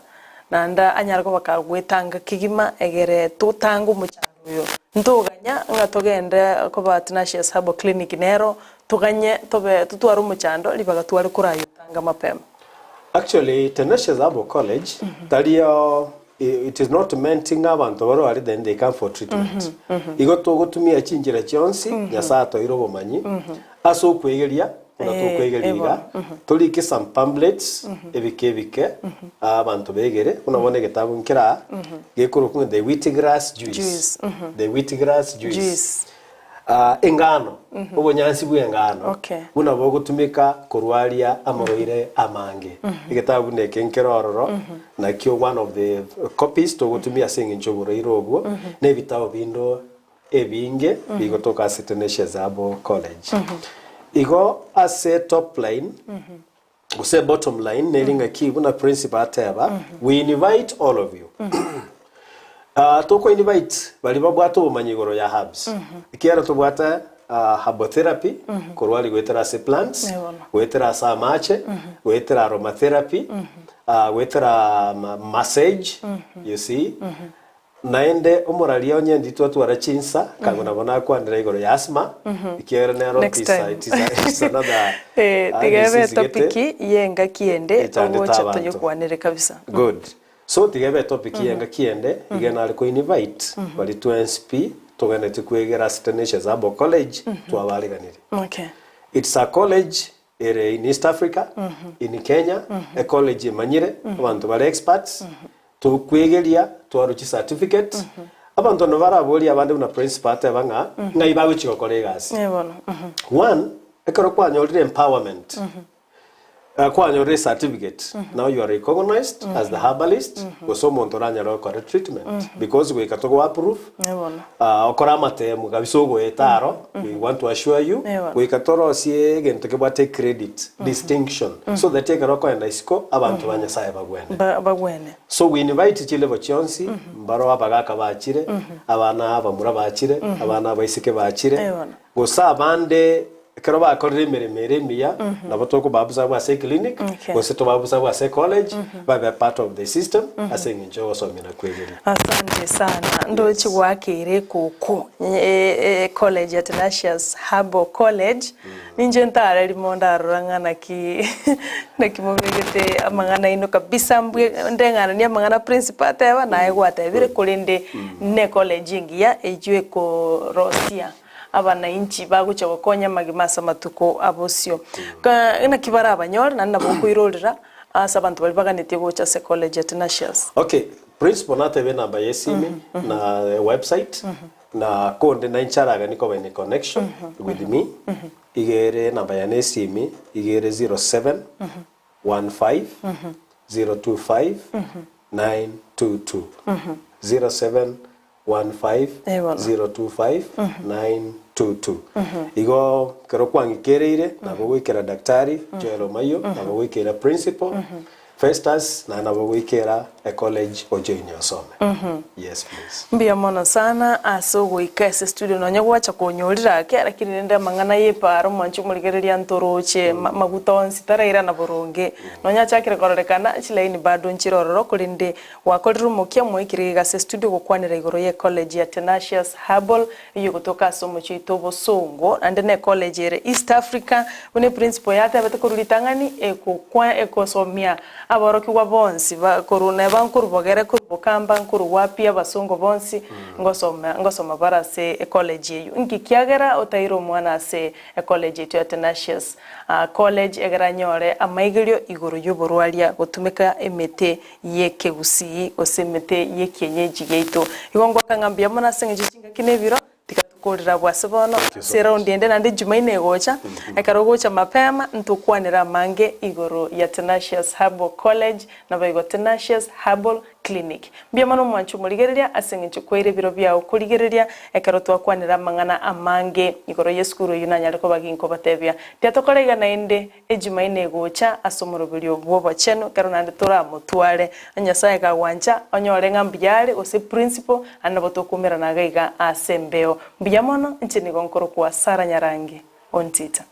naende anyare koba kagwetanga kegima egere totange omochando oyo. Ntoganya ng'a togende koba Athanasius Herbal Clinic nero toganye tobe totware omochando ribaga tware korayotanga mapema. Actually Tenacious Herbal College tari it is not meant ng'a abanto barware then they come for treatment. Igo togotumia chinchera chionsi Nyasaye atoeire obomanyi ase okwegeria buna Eh, tokwegeria iga torike some pamphlets ebike ebike abanto begere buna bono egetabu nkere aa gekorokwa ng'a the wheatgrass juice, Juice, the wheatgrass juice. Juice. Ah, engano, obonyansi bw'engano, Okay. buna bogotumeka korwaria amorwaire amange. Egetabu buna eke nkere ororo, nakio one of the copies togotumia ase eng'encho y'oborwaire obwo, na ebitabo binde ebinge bigotoka ase Tenacious Herbal College. Igo ase top line, gose bottom line neri ng'aki buna principal ateba, we invite all of you. Ah, toko invite baria babwate obomanyi igoro ya herbs. Ekiagera tobwate ah, herbal therapy, korwa goetera ase plants, Eh, bono. goetera ase amache, goetera aromatherapy, ah, goetera ma- massage, you see. Naende omoraria onye nditwatwara chinsa, kang'u nabo nakwanera igoro ya asthma, ekiagera nero Next it is a- time. it is a- it is another, Eh, ah, tiga ebe disease gete etopiki ye engaki ende echandete ogocha abanto. toyokwanere kabisa. Good. So tiga ebe etopic ye engaki ende, iga nare ko invite baria twensi pi togenderete kwegera ase Tenacious Herbal College twabareganirie. Okay. It's a college ere in East Africa, in Kenya, e college emanyire, abanto bare experts, Tokwegeria twarwe chicertificate, abanto nabo baraborie abande buna principal ateba ng'a ng'ai bagochia gokora egasi. Eh bono, mhm. One, ekero kwanyorire empowerment, eh, kwanyorire certificate, now you are recognized as the herbalist, gose omonto oranyare gokora treatment, because goika togo approve, Eh bono. ah, okore amatemu kabisa ogoeta aro, we want to assure you, Eh bono. goika torosie egento kebwate credit, distinction, so that ekero okoenda isiko, abanto ba Nyasaye bagwene. Ba- bagwene. So we invite chilevel chionsi, mbaro abagaka bachire, abana abamura bachire, abana abaiseke bachire, Eh bono. gose abande ekero bakorire emeremo ere emiya, nabo tokobabusa abwo ase eclinic, Okay. gose tobabusa abwo ase ecollege, babe part of the system, ase eng'encho yogosomia na kwegeria. Asante sana. Ndoche goakera ekoko e- e- college ya Tenacious Herbal College. Ninche ntare rimo ndarora ng'a naki naki mobegete amang'ana aino kabisa mbwe ndeng'ananie amang'ana principal ateba naye gwatebire korende ne college engiya eywo ekorosia abanainchi bagochia gokonya amagima ase amatuko abosio. Ka naki barabanyore naende nabo okoirorera ase abanto baria baganetie gocha ase college ya Tenacious. Okay, principal natebe enamba ya esimi na website Na konde nainche araganie koba in connection with me, iga ere enamba yane esimi, iga ere 0715 025 922. 0715 Eh, bono. 025 922. Igo ekero kwang'ikereire, nabo goikera daktari Joel Omayio, nabo goikera principal, Festus naye nabo goikera ecollege ojoine osome. Yes please. Mbuya mono sana ase ogoika ase studio nonya gwacha konyorire ake lakini rende amang'ana y'epaaro mwanche omorigereria ntoroche ma- maguta onsi tarairana boronge nonya achakire kororekana chilaini bado nchire ororo korende gwakorire omokia moikire iga ase studio gokwanera igoro ye college ya Tenacious Herbal Eyio egotoka ase omochie oito obosongo, naende ne college ere East Africa, buna eprinciple yatebete korwa ritang'ani, egokwa egosomia. Aborokigwa bonsi ba korwa neba nkorwa bogere korwa bokamba nkorwa wapi abasongo bonsi ngosoma ngosoma bare ase ecollege eywo. Inki kiagera otaire omwana ase ecollege yaito ya Tenacious College egere anyore amaigerio igoro y'oborwaria gotumeka emete y'ekegusii gose emete y'ekienyeji giaito. Igo ngoaka ng'a mbuya mono ase eng'encho chingaki na ebiro Tiga tokorere abwo ase bono, ase eraundi ende naende Jumaine egocha, ekero ogocha mapema, ntokwanere amange igoro ya Tenacious Herbal College naboigo Tenacious Herbal Clinic. Mbuya mono omwanche omorigereria ase eng'encho kwaire ebiro biao korigereria ekero twakwanire amang'ana amange igoro y'esukuru eyio nanyare koba ginkobatebia. Tiatokora iga naende Ejumaine egocha ase omoroberio bw'obochenu, ekero naende toramotware. Onye Nyasae kagwancha, onyore ng'a mbuya are, gose principal, aye nabo tokoumerana iga iga ase embeo. Mbuya mono, inche nigo nkorokwa Sarah Nyarangi Ontita.